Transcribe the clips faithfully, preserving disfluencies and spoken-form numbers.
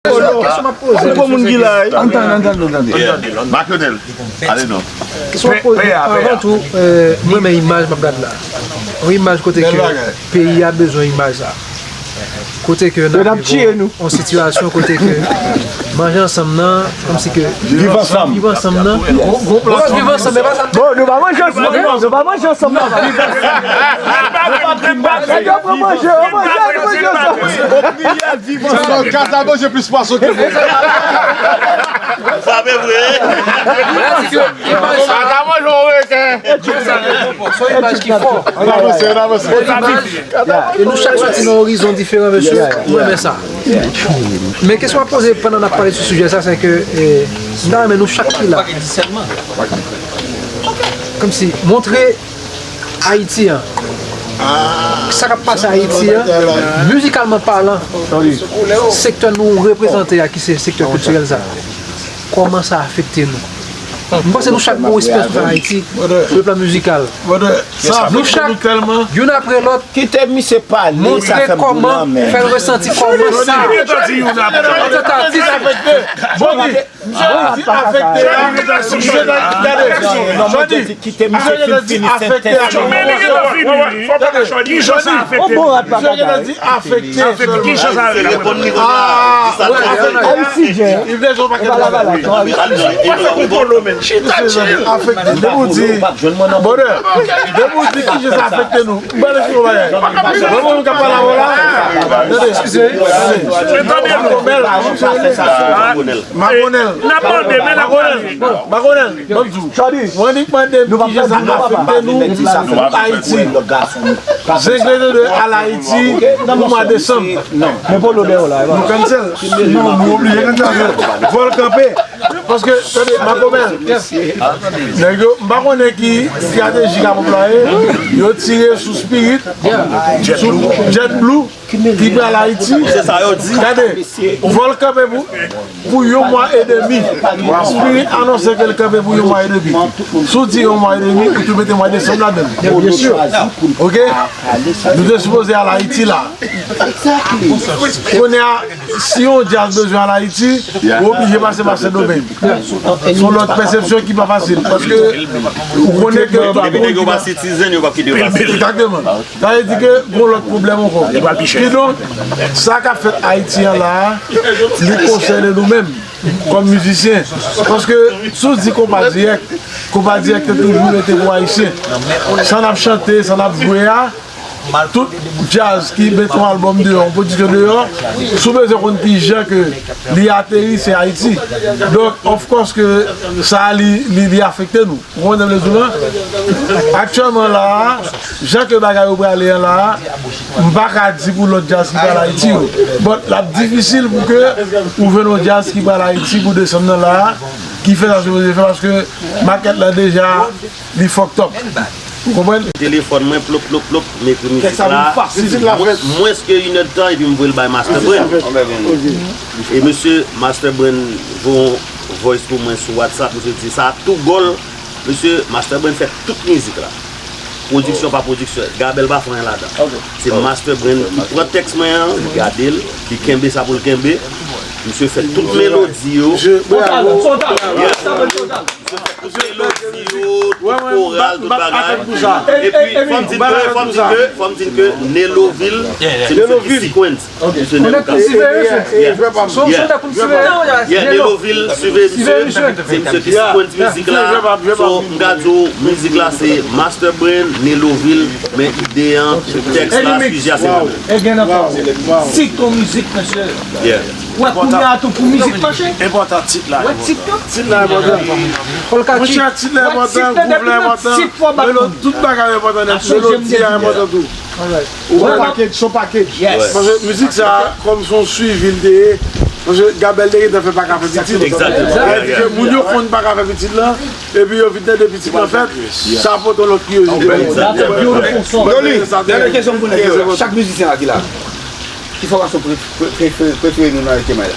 Kesyon m ap poze, Pou moun ki la, antann, antann, antann. Makenèl, ale non. Kesyon m ap poze, anvan tou, mwen renmen imaj m ap gade la. Yon imaj kote ke peyi a bezwen imaj sa. Kote ke n ap viv yon sitiyasyon kote ke manje ansanm nan, kòmsi ke viv ansanm, viv ansanm nan. Bon, viv ansanm, e pa sa. Bon, nou pa manje ansanm, non, nou pa manje ansanm, non. Yo pran manje, yo manje, yo manje, yo manje ansanm. Gaz la manje plis pwason ke mwen. Sa vre vre. Sa ka manje yon reken. Se yon imaj ki fò. E nou chak soti nan orizon diferan, mesye. Mwen renmen sa. Men kesyon m ap poze pandan n ap pale sou sijè sa, se ke m ta renmen nou chak ki la, kòmsi, montre Ayiti an. Sa k ap pase Ayiti an, mizikalman palan, sektè nou reprezante a, ki se sektè kiltirèl sa, kòman sa afekte nou? M panse nou chak gen yon eksperyans pou fè Ayiti sou le plan mizikal. Nou chak, youn apre lòt, Kite misye pale, sa montre fè m kòman, goulan, men. Fè l resanti kòman sa. Antantatis. Misye di afekte la. Misye di gade. Jodi. Kite misye fin fini sentèz. Fò pa ka chòdi. Kijan sa afekte? Misye di afekte. Afekte. Kijan sa afekte? Li vle jwe pa kèt. Afekte. Depi w di, brother, depi w di kijan sa afekte nou. M pral eksplike yon bagay. Mwen menm k ap pale avè w la. Tande. Tande. Makonèl. Makonèl. Makonèl. Makonèl. Ban m di w. Mwen annik mande m kijan sa afekte nou pou Ayiti. Zengle de al Ayiti pou mwa desanm. Nou cancel. Non, nou oblije cancel. Vòl kanpe. Paske, tande, Makomèl, nèg yo, m pa konnen ki estrateji k ap anplwaye, yo tire sou Spirit, sou JetBlue, ki pral Ayiti. Gade, vòl kanpe pou, pou yon mwa edemi. Spirit anonse ke l kanpe pou yon mwa edemi. Si w di yon mwa edemi, ou tou mete mwa desanm ladan l. Oke? Nou te sipoze al Ayiti la. Kounye a, si yon djaz bezwen al Ayiti, ou oblije pase pa Sendomeng. Se yon lòt pèsepsyon ki pa fasil. Paske ou konnen ke tout moun ki pa sitizen, yo p ap kite yo pase. Egzakteman. Sa vle di ke gon lòt pwoblèm ankò. Kidonk, sa k ap fèt Ayiti an la a, li konsène nou menm, kòm mizisyen. Paske, si w di konpa dirèk, konpa dirèk te toujou rete pou Ayisyen. Sa n ap chante, sa n ap jwe a, tout djaz ki met yon albòm deyò, yon pwodiksyon deyò, si w bezwen konn kijan ke li ateri, se Ayiti. Donk, of course ke sa a, li, li, li afekte nou. Ou konprann sa m vle di w lan? Aktyèlman la a, jan ke bagay yo prale an la a, m pa ka di pou lòt djaz ki pral Ayiti yo. But l ap difisil pou ke ou jwenn yon djaz ki pral Ayiti pou desanm nan la a, ki fè sa sipoze fè, paske makèt la deja, li fucked up. Ou konprann? Telefòn mwen, plop, plop, plop, m ekri mizik la. Mwens ke inèdtan, epi m voye l bay Master Brain. E mesye Master Brain voye yon voice pou mwen sou WhatsApp, mesye di sa tou gòl. Mesye, Master Brain fè tout mizik la. Pwodiksyon pa pwodiksyon. Gabèl pa fè anyen ladan. Se Master Brain ki pran tèks mwen an, li gade l, li kenbe sa pou l kenbe. Misye fè tout melodi yo. Misye fè tout melodi yo, tout koral, tout bagay. Epi, fò m di ke, fò m di ke, fò m di ke Nelovil, se misye ki sequence. Misye Nelo ka. Yeah, Nelovil, swive misye. Se misye ki sequence mizik la. So, m ka di w, mizik la se Master Brain, Nelovil, men ide an, tèks la, sijè a se mwen menm. Sit yon mizik, mesye. Ou wè kounye a tou pou mizik mache. Enpòtan tit la. Ou wè tit yo. Tit la enpòtan. Monchè, tit la enpòtan, gwouv la enpòtan. Tout bagay enpòtan nèt. Melodi a enpòtan tou. Ou wè package, son package. Paske mizik sa, kòm se yon swivi l te ye, paske Gabèl te gentan fè pa ka fè pitit. Sa vle di ke moun yo konn pa ka fè pitit lan, epi yo vin tande pitit lan fèt, sa pote yon lòt kiryozite. Noli, dènye kesyon pou nèg yo. Chak mizisyen la ki la, ki fòmasyon prefere nou nan Rete May la?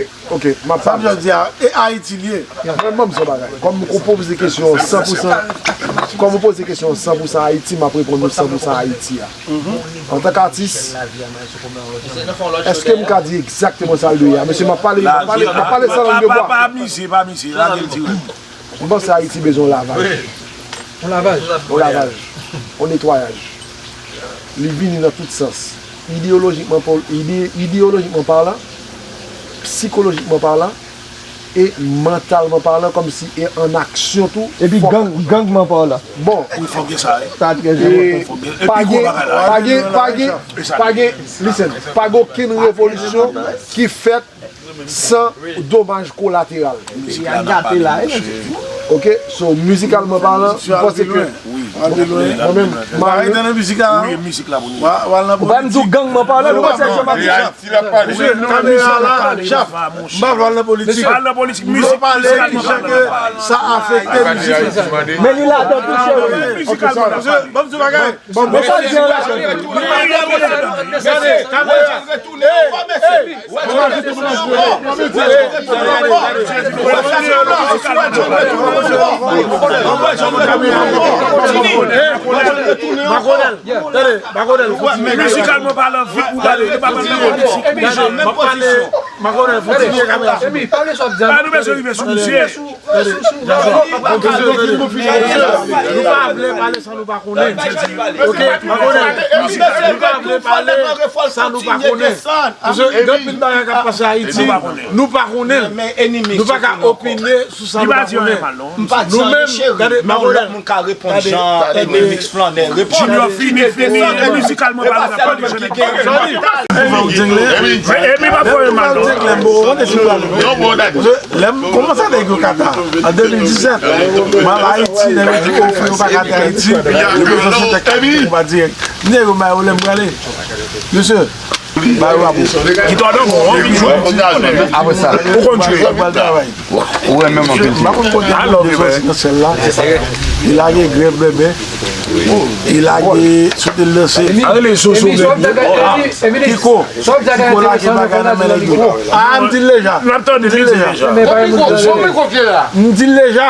Ok, m ap pale. Sa m jodi a, e Ayiti l ye. Mwen, mwen, m se yon bagay. Kòm ou poze kesyon an san pou san, kòm ou poze kesyon an san pou san Ayiti, m ap reponn ou san pou san Ayiti a. Antanke atis, èske m ka di egzakteman sa l dwe ye a? Mesye, m ap pale, m ap pale, m ap pale san lang de bwa. Pa, pa, pa mize, pa mize, lage l dirèk. M panse Ayiti bezwen yon lavaj. Yon lavaj. Yon lavaj. Yon netwayaj. Li vini nan tout sans. Ideyolojikman, pol- ide- ideyolojikman palan, sikolojikman palan, e mantalman palan, kòmsi e an aksyon tou. Epi gang, gangman palan. Bon. Wi, fòk gen sa, wi. Sa trè enpòtan. Fòk gen. Epi pa gen, gwo bagay la. Pa gen, pa gen, pa gen, listen, pa gen okenn revolisyon ki fèt san domaj kolateral. Peyi a gate la, wi, mesye. Ok, so, mizikalman palan, m panse ke mwen menm, Mario, wi, mizik la pou nou. Ou pa m di w gangman palan, nou panse Jean Baptiste. Kamera la, chèf, m pa vle al nan politik. M vle pale ki jan ke sa afekte mizik. Men li ladan tou, chèf. Mizikalman, ban m di w bagay. Bon, bon, sa di an la. Gade, kamera. Makonèl, tande, Makonèl, mizikalman palan, vit pou gade, li pa pale nan politik. Gade, m ap pale, Makonèl, fò tire kamera sou mwen. Pa nou bezwen rive sou misye. Nou pa vle pale san nou pa konnen. Ok, pa konnen. Nou pa vle pale san nou pa konnen. Paske gen anpil bagay k ap pase Ayiti, nou pa konnen l. Nou pa ka opine sou sa nou pa konnen. Nou menm, gade, pa konnen. Junior fini, fini. E mizikalman palan, n ap pale de Jean Baptiste. Epi pa voye mal, non. Lè m kòmanse avèk yo kata, an de mil disèt, m al Ayiti, nèg yo di, "Oh, frè, yo pa ka te Ayiti, yo bezwen fè tèt koupa dirèk." M di, "Yo, ba yo lè m prale." Mesye, ba yo apou. Ki tò dan bon, wi. Apre sa. Ou konn jwe. Ou renmen m anpil, ti. Alò, bezwen nan syèl la. Li lage grèv bèbè. Li lage sou te lanse. A rele Soso grèv. Kiko. Kiko lage bagay nan men nèg yo. A, m di l deja. N ap tande, m di l deja. M di l deja.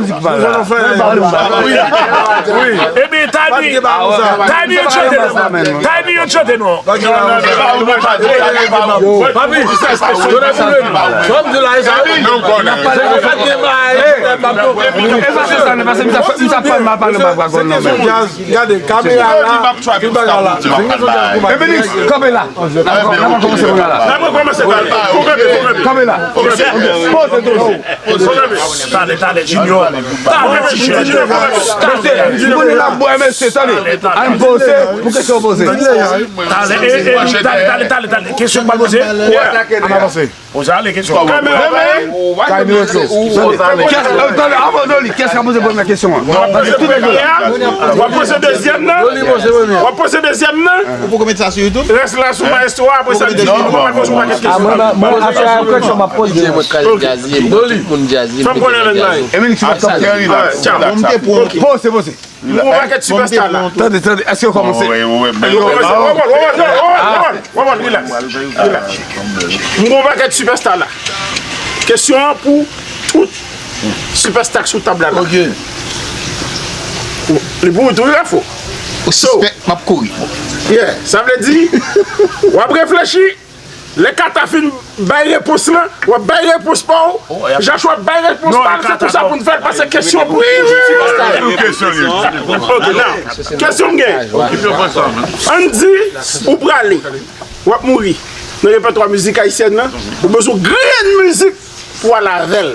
Ann di ki pa la. Ann di ki pa la. Wi. Wi. Ebyen, Tiny, Tiny, yon chante non. Tiny, yon chante non. Papi, sa m di la, e sa. N ap pale de bagay. E sa, se sa, se sa, m sa pale, m pa pale, m pa pale non, men. Gade, kamera la, tout bagay la. Emelix, kanpe la. N ap kòmanse kounye a la. N ap kòmanse, kanpe, kanpe, kanpe. Kanpe la. Poze tou. Talè, talè, Junior. Talè, ti chè. Mesye, m konnen n ap bwè, mesye, tande. Ann poze, pou kesyon poze. Talè, e, e, talè, talè, talè, talè. Kesyon k pral poze? Ann avanse. Poze ale kesyon. Kèmè, kèmè. Kèmè, kesyon. Tande, tande, avan Dolly, kiyès k ap poze premyè kesyon an? W ap poze premyè a, w ap poze dezyèm nan, w ap poze dezyèm nan. Ou poko met sa sou YouTube? Rès la sou maestro a, apre sa, di nou, w ap poze yon pakèt kesyon. Mwen, mwen, mwen, apre, apre kesyon, m ap poze. Mwen, Dolly. Tout moun djazye, mwen, tout moun djazye, mwen, tout moun djazye. Emelix, w ap kanpe. Poze, poze. M gon pakèt sipèsta la. Tande, tande, èske yo kòmanse? Wi, wi, wi. Wi, wi, wi, wi, wi, wi, wi, wi, relax, relax. M gon pakèt sipèsta la. Kesyon an pou tout sipèsta k sou tab la la. Ok. Li pou wi, tou wi, fo. Ou sispèk, m ap kouri. Yeah, sa vle di, w ap reflechi. Lè Kata fin bay repons lan, w ap bay repons pa w. Joshua ap bay repons pa l, se konsa pou n fè l, paske kesyon pou... Wi, wi, wi. Ok, now, kesyon m gen. Ann di, ou prale, w ap mouri. Nan repètwa mizik ayisyèn nan, ou bezwen grenn mizik pou w al avè l.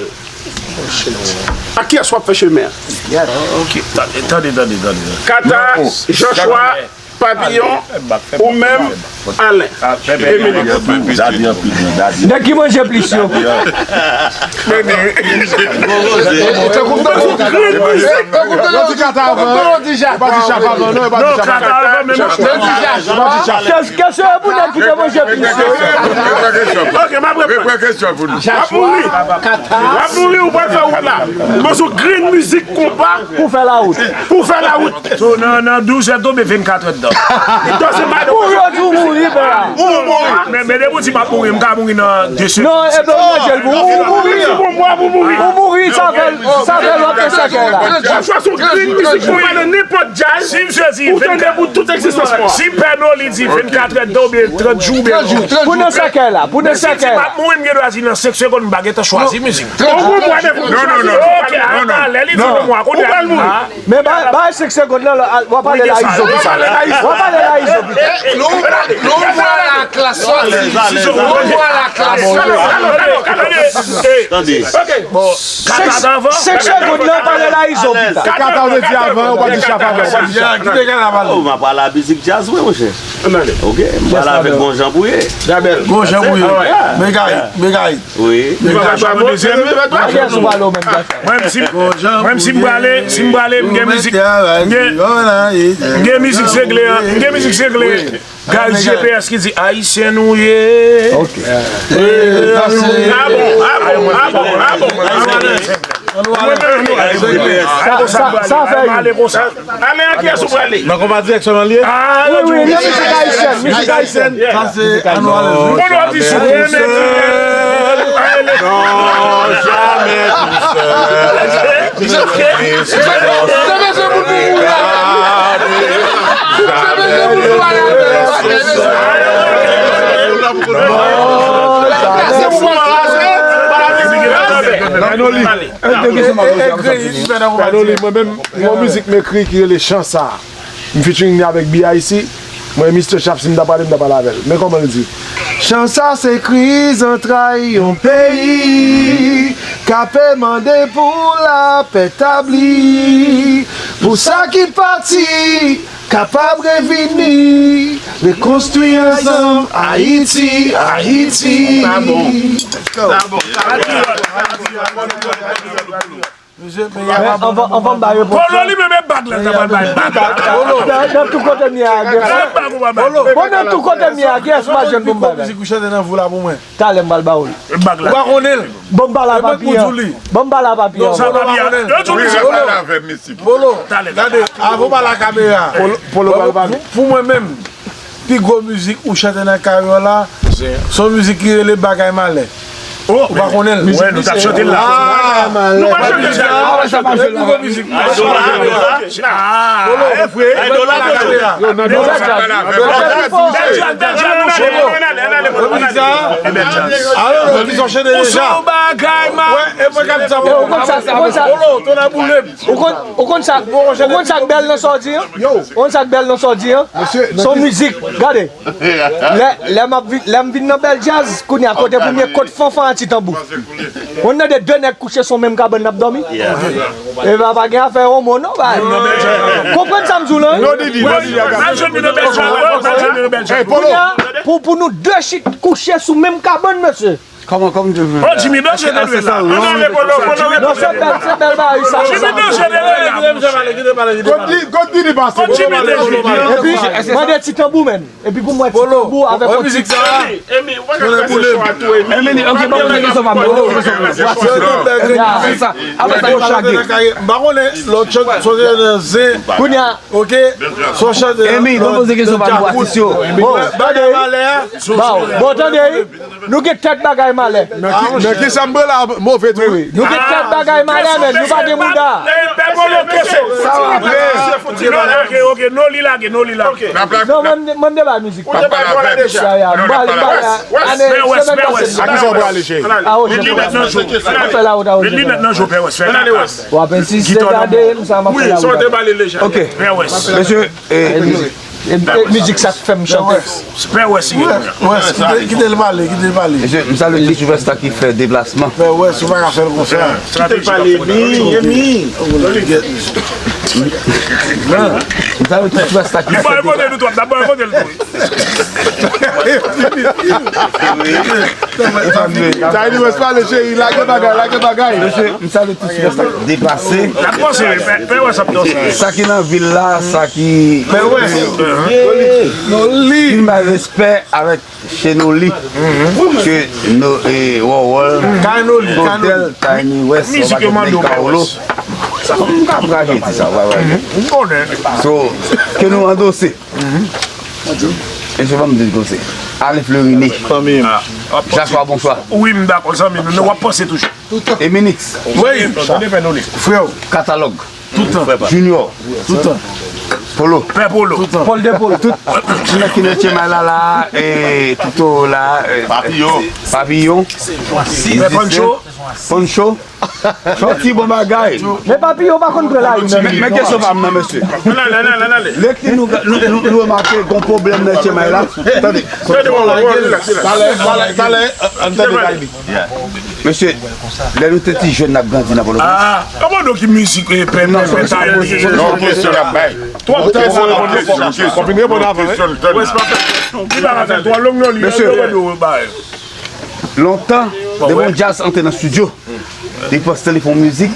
Ak kiyès w ap fè chemen an? Ok, tande, tande, tande, tande. Kata, Joshua, Papiyon, ou menm, Alen. Emily. Nèg ki manje plis yo. Yo di kata avan. Yo pa di chaf avan, non, yo pa di chaf avan. Kesyon pou nèg ki te manje plis yo. Ok, m ap reponn. Repran kesyon pou nou. W ap mouri. W ap mouri, ou pral fè wout la. Mwen sou grenn mizik konpa. Pou fè la wout. Pou fè la wout. So, nan, nan douz è tonbe vennkat è dedan. Dòs e pa de. Pou yo di w mouri, bra. Ou mouri. Men, men depi w di m ap mouri, m ka mouri nan de segonn. Non, e bon, manje l pou ou mouri. Ou mouri, sa fè, sa fè lòt sèkèy la. Ou chwazi yon grenn mizik pou pale nenpòt djaz. Si misye di ou tande pou tout egzistans mwen. Si Pè Noli di vennkat è dedan oubyen trant jou oubyen. Pou nan sèkèy la, pou nan sèkèy la. M ap mouri, m gen dwa di nan senk segonn m pa gentan chwazi mizik. Ou mouri. Non, non, non. Ok, atalè li di nou mwa kote a. Men bay bay senk segonn nan, w ap pale la izo pita. W ap pale la izo pita. Non, non, mwa la klas. Non, mwa la klas. Tande. Senk segonn nan, pale la izo pita. Kata ou te di avan, ou pa di chaf avan. Kite kanaval. Oh, m ap pale a mizik djaz, mwen, monchè. Ok, m pale avèk Gonjan Pouye. Gonjan Pouye. Megay, Megay. Wi. Megay. Mwen menm si m prale, si m prale, m gen mizik. M gen mizik segle, m gen mizik segle. Gary G P S ki di Ayisyen nou ye. Ok. Ah bon, ah bon, ah bon, ah bon. Sa fè ale konsa. Ale an kiyès ou prale? Nan konpa direksyon nan liye. Ah, non, wi, nan mizik ayisyèn, mizik ayisyèn. Sa se Anwalèz. Bon, nou ap di sou mwen, men di. Non, jamè tou sèl. Anoli, mwen menm, yon mizik m ekri ki rele Chan Sa. M featuring li avèk B I C. Mwen, Mister Chap, si m ta pale, m ta pale avè l. Men kòman l di. Chan sa se kri zantray yon peyi k ape mande pou lapè tabli, pou sa ki pati kapab revini, rekonstwi ansanm Ayiti, Ayiti. Anvan m ba repons. Polo li menm e bag la ta pral bay bag. Nan tou kote m ye a, guess. Bon, nan tou kote m ye a, guess, m pa jwenn pou m bay bag. Talè m pral ba w l. Bag la. Ou pa konnen l. Bon, m pale a papi an. Bon, m pale a papi an. Sa papi an. Yo tou mizik. Polo, gade, avan w pale a kamera. Polo pral pale. Pou mwen menm, pi gwo mizik ou chante nan karyè w la, se yon mizik ki rele Bagay Malè. Ou pa konnen l? Wè, nou t ap chante l la. Nou pa chante sa. Sa pa jwe la. Polo, e vre. Polo, Polo, ki sou chante deja. Wè, e mwen k ap di sa. Polo, ton a boule. Ou konn, ou konn sa, ou konn sa k bèl nan sa w di an? Ou konn sa k bèl nan sa w di an? Se yon mizik, gade. Lè, lè m ap vin, lè m vin nan bèl djaz, kounye a kote pou m ye, kot fanfan a ti tanbou. Ou konn tande de nèg kouche sou menm kabann n ap dòmi? E pa, pa gen afè omo non, bay. Konprann sa m di w lan? Kounye a, pou, pou nou de chit kouche sou menm kabann, mesye. Kòman, kòman te fè? Oh, Jimmy Danje te dwe la. Ann ale, Polo, Polo, Polo. Non, se bèl, se bèl bagay sa. Jimmy Danje te dwe la. Kot Didi pase? Kot Jimmy Danje? Epi, mande ti tanbou, menn. Epi pou mwen, ti tanbou avèk yon ti. Emi, Emi, ou pa ka fè se chwa tou, Emi. Emi, ok, ban mwen kesyon pa m. Ban mwen kesyon pa m. Ya, se sa. Apre sa, nou pral lage. M pa konnen, lòt chante, sonje nan zen. Kounye a. Ok? Son chante. Emi, ban mwen poze kesyon pa m pou atis yo. Bon, tande. Bon, tande. Nou gen tèt bagay malè. Nan ki, nan ki sa m pran la move tou? Nou gen tèt bagay malè, men nou pa gen mouda. Pè Polo kese. Sa va, pè. Ok, ok, non li lage, non li lage. Non, mwen, mwen m te bay mizik pa m. Ya, ya, m pral, m pral, ane, semèn pase. A ki sa w prale, cheri? A, o, se pou sa. Fè la wout, a, o, se pou sa. W ap ensiste gade m, sa m ap fè la wout. Ok. Mesye, E, e, mizik sa k fè m chante. Pè Wès, kite, kite l pale, kite l pale. Mesye, m salye tout Sylvester ki fè deplasman. Pè Wès, ou pa ka fè l konsa. Kite l pale, Emi, Emi. M salye tout rès la ki fèt deja. N ap bòykote l tou. Sa ki nan vil la, sa ki pi bay respè avèk Chez Noli, ke no, e, Wòwòl, Kay Noli, Kay Noli. Kay Noli West, mizik yo mande w, Kay West. Sa, m ka ankouraje di sa, w pa vre? M konnen. So, ke nou andose. Mesye, ban m di l konsa. Ale Fleury, Jacques, bonswa. Wi, m dakò, zanmi nou, nou w ap panse toujou. Eminix. Wi. Frè w. Katalòg. Toutan. Junior. Toutan. Polo. Pè Polo. Toutan. Paul de Paul. Tout moun ki nan Chemay la, la, e, Tito la, e, Papiyon. Papiyon. Pè Pancho. Pancho. Sòti bon bagay. Men Papiyon pa konn pran lari, non. Men, men kesyon pa m nan, mesye. Lè ke nou, nou, nou, nou remake gon pwoblèm nan Chemay la. Tande. Talè, talè, talè, ann tande Kayli. Mesye, lè nou te ti jèn, n ap grandi nan Pòtoprens. Ah, kòman nou ki mizik, e, pè, pè, pè, talè. Non, kesyon n ap bay. Twòp tan. Kesyon, kesyon, kesyon. Wè, se pa fè. Li pa ka fè twò long, non, li. Mesye, lontan, depi yon djaz antre nan estidyo, li pran stan, li fè yon mizik.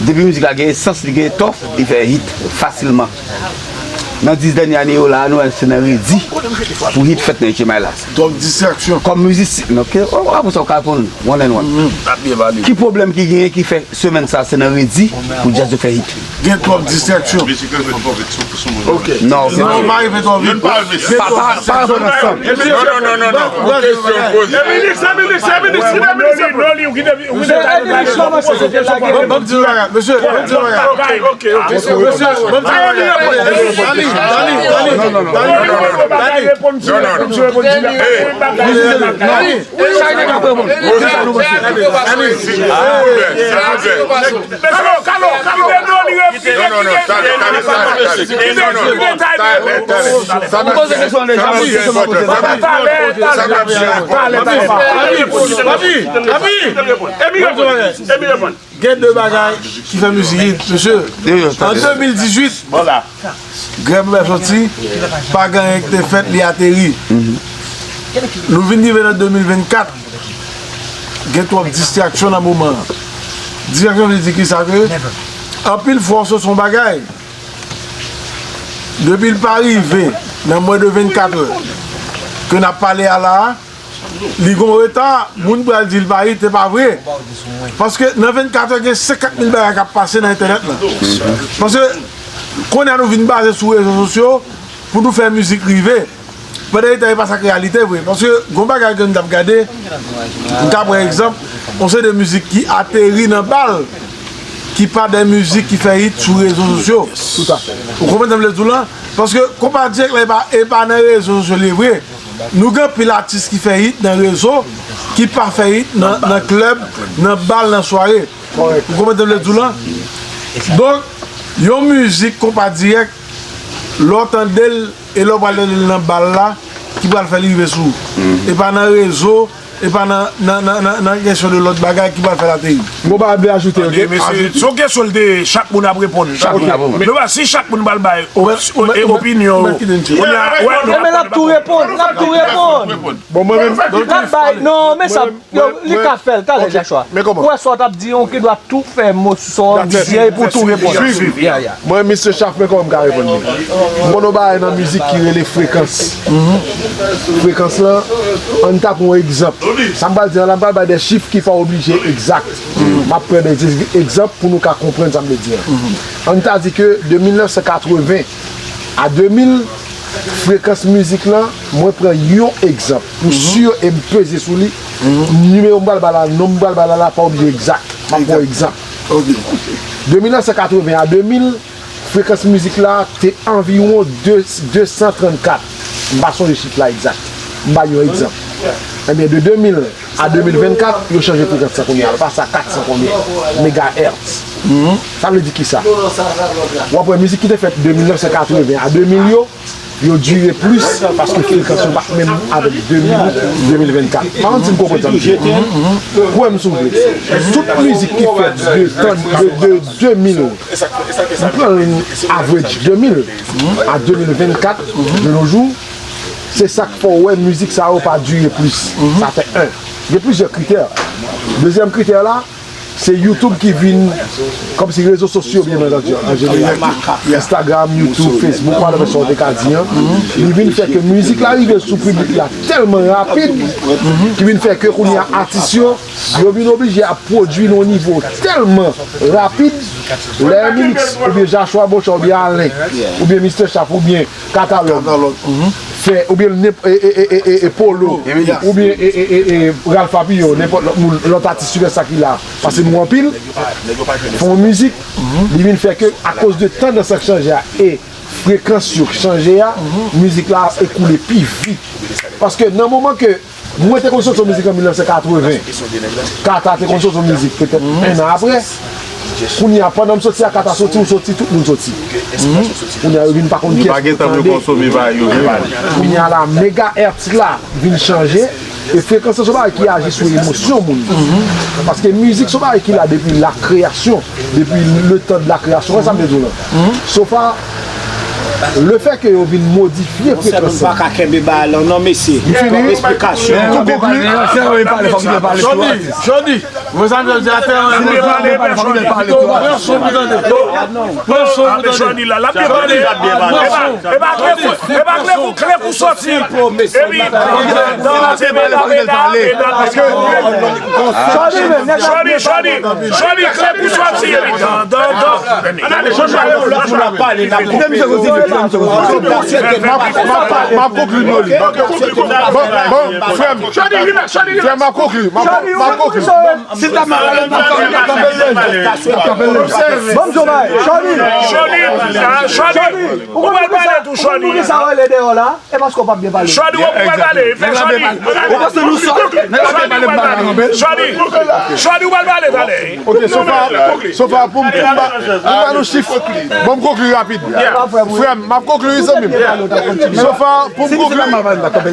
Depi mizik la gen esans, li gen etòf, li fè hit fasilman. Nan dis dènye ane yo la, nou wè se nan redi pou hit fèt nan H M I la. Twòp distraksyon. Kòm mizisyen, ok, apre sa w ka reponn one and one. Ki pwoblèm ki genyen ki fè semèn sa se nan redi pou djaz yo fè hit? Gen twòp distraksyon. Ok. Non, ok. Non, pa rive twò vit. Pa, pa, pa reponn ansanm. Non, non, non, non, non. Yon kesyon poze. Eminix, Eminix, Eminix, kite Eminix. Ban m di yon bagay, mesye, ban m di yon bagay. Mesye, mesye, ban m di yon bagay. Dali, dali, dali, dali, dali. Non, non, non. Dali. Hey. Wi, sa nèg ap reponn. Kalo, kalo, kalo. Non, non, non, talè, talè, talè, talè. Non, non, non, talè, talè. Sa m poze kesyon deja, poze kesyon, poze. Talè, talè, talè. Papi, papi, papi. Gen de bagay ki fè mizik hit, mesye. An de mil dizuit, grèv bèf soti, pa gen anyen ki te fèt, li ateri. Nou vin rive nan de mil vennkat, gen twòp distraksyon nan moman an. Distraksyon vle di ki sa ke anpil fwa w sot yon bagay. Depi l pa rive nan mwen de vennkat è ke n ap pale a la a, li gon reta, moun pral di l pa hit, se pa vre. Paske nan vennkat è, gen senkant mil bagay k ap pase nan entènèt lan. Paske kounye a nou vin baze sou rezo sosyo pou nou fè mizik rive. Pandan etan e pa sa k reyalite vre. Paske gon bagay ke m t ap gade, m ka pran egzanp, yon seri de mizik ki ateri nan bal, ki pa de mizik ki fè hit sou rezo sosyo. Ou konprann sa m vle di w lan? Paske konpa dirèk la, e pa, e pa nan rezo sosyo li ye vre. Nou gen anpil atis ki fè hit nan rezo, ki pa fè hit nan, nan klèb, nan bal, nan sware. Ou konprann sa m vle di w lan? Donk, yon mizik konpa dirèk, lè w tande l, e lè w pral tande l nan bal la, ki pral fè l rive sou ou. E pa nan rezo, e pa nan, nan, nan, nan, nan kesyon de lòt bagay ki pral fè l ateri. M gon bagay m vle ajoute, ok? Mesye, se yon kesyon l te, chak moun ap reponn. Chak moun ap reponn. Men si chak moun pral bay op-, e, opinyon yo. Kounye a, wè, nou, men l ap tou reponn, l ap tou reponn. Bon, mwen menm. L ap bay, non, men sa, yo, li ka fè l, talè, Joshua. Ou wè sa w t ap di, on ki dwa tou fè mo sou sa w di a, epi w tou reponn. Mwen, Mister Chaf, men kòman m ka reponn li? M konn yon bagay nan mizik ki rele frekans. Frekans lan, ann ta pran yon egzanp. Sa m pral di a la, m pral bay de chif ki pa oblije egzak. M ap pran de egzanp pou nou ka konprann sa m vle di a. Ann ta di ke de mil nèf san katreven a de mil, frekans mizik lan, mwen pran yon egzanp. M si e m peze sou li. Nimewo m pral ba la, non m pral ba la, la pa oblije egzak. M ap pran yon egzanp. De mil nèf san katreven a de mil, frekans mizik la te anviwon de, de san trannkat. M pa sonje chif la egzak. M ba yon egzanp. Ebyen, de de mil a de mil vennkat, yo chanje frekans sa kounye a. L pase a kat san konbyen? Megahertz. Sa vle di kisa? W ap wè mizik ki te fèt de mil nèf san katreven a de mil yo, yo dire plis paske frekans yo pa t menm avèk de mil, de mil vennkat. M pa konn si n konprann sa m di. Kwè m si w vle. Tout mizik ki fèt de tan de, de de mil, m pran average de mil a de mil vennkat, de nos jours, se sa k fè w wè mizik sa yo pa dire plis. Sa fè en. Gen plizyè kritè. Dezyèm kritè la, se YouTube ki vin kòmsi rezo sosyo, byen antandi, an jeneral. Instagram, YouTube, Facebook, whatever sa w te ka di an. Li vin fè ke mizik la rive sou piblik la tèlman rapid, ki vin fè ke kounye a atis yo, yo vin oblije ap pwodui nan yon nivo tèlman rapid, lè Eminix, oubyen Joshua Bocha, oubyen Alain, oubyen Mister Chaf, oubyen Katalòg, fè, oubyen nenp-, e, e, e, e, e, e Polo, oubyen e, e, e, e Ralph Papillon, nenpòt lòt moun, lòt atis sipèsta ki la, pase nou anpil, fè yon mizik, li vin fè ke, akoz de tandans k chanje a, e frekans yo k chanje a, mizik la ap ekoule pi vit. Paske nan moman ke mwen te konn soti yon mizik an mil nèf san katreven, Kata te konn soti yon mizik petèt en an apre, kounye a, pandan m soti a, Kata soti, ou soti, tout moun soti. Kounye a, yo vin pa konn kiyès ki pou tande. Kounye a la, megahertz la vin chanje, e frekans lan se yon bagay ki aji sou emosyon moun. Paske mizik se yon bagay ki la depi la kreyasyon, depi le tan de la kreyasyon. Wè sa m te di w lan. So far, le fè ke yo vin modifye frekans lan. Monchè, nou pa ka kenbe bagay lan non, mesye. M fini? Twòp esplikasyon. Fòk li pale, fòk li pale. Jodi, jodi. Mezanmi, jodi a tèlman. Pran son pou tande. Pran son pou tande. Jodi la, l ap byen pale. Pran son. E pa kle pou, e pa kle pou, kle pou soti. Epi, jodi, jodi, jodi, kle pou soti. Epi, dan, dan, dan. Ann ale, Joshua, Joshua. M ap, m ap, m ap konkli, Noli. Bon, bon, frè m. Frè m, m ap konkli. M ap, m ap konkli. Si ta mal, ta mal, ta mal. Bon, Jomay, Chòni. Chòni, ah, Chòni. Ou pral pale tou, Chòni. Ou konn sa rele deyò la? E paske w p ap byen pale. Chòni, ou pral pale. Fè Chòni. Ou panse nou sòt? Chòni, ou pral pale. Chòni, Chòni, ou pral pale talè. Ok, so far, so far, pou m, pou m ba, pou m ba nou chif. Bon, m konkli rapid. Frè m, m ap konkli, wi, zanmi m. So far, pou m konkli,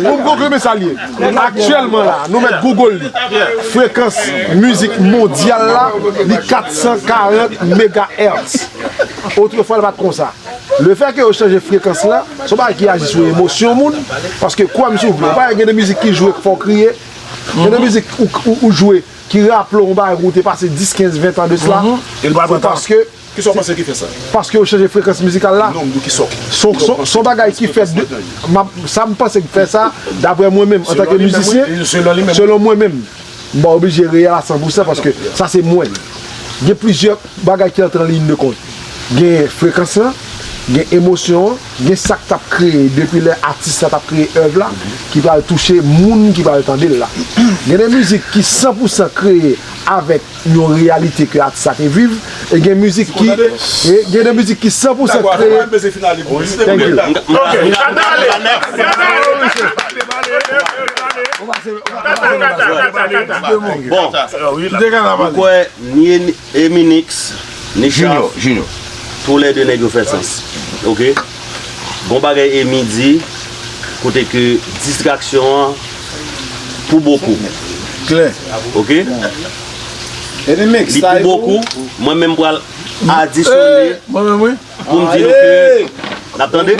pou m konkli, men sa l ye. Aktyèlman la, nou mèt Google li. Frekans mizik mondyal la, li kat san karant megahertz. Otrefwa, li pa t konsa. Le fè ke yo chanje frekans la, se yon bagay ki aji sou emosyon moun, paske kwè m si w vle, ou pa gen de mizik ki jwe k fè w kriye, gen de mizik ou, ou, ou jwe ki raple w yon bagay ou te pase dis, kenz, ven tan de sila. Se paske Kisa w panse ki fè sa? Paske yo chanje frekans mizikal la. Non, m di w kisa w, se yon, se yon, se yon bagay ki fèt de, m ap, sa m panse ki fè sa, daprè mwen menm, antanke mizisyen, selon mwen menm, m pa oblije reyèl a san pou san paske sa se mwen. Gen plizyè bagay ki antre an liy de kont. Gen frekans lan, gen emosyon an, gen sa k t ap kreye depi lè atis la t ap kreye èv la, ki pral touche moun ki pral tande l la. Gen de mizik ki san pou san kreye avèk yon reyalite ke atis la te viv, e gen mizik ki, e gen de mizik ki san pou san kreye. Thank you. Ok, gade ale, gade ale, gade ale. Bon, ou kwè ni Eni-, Eminix, ni Chaf, toulède nèg yo fè sans. Ok? Gon bagay Emi di, kote ke distraksyon an pou bokou. Klè. Ok? Li pou bokou, mwen menm pral adisyone pou m di nou ke n ap tande.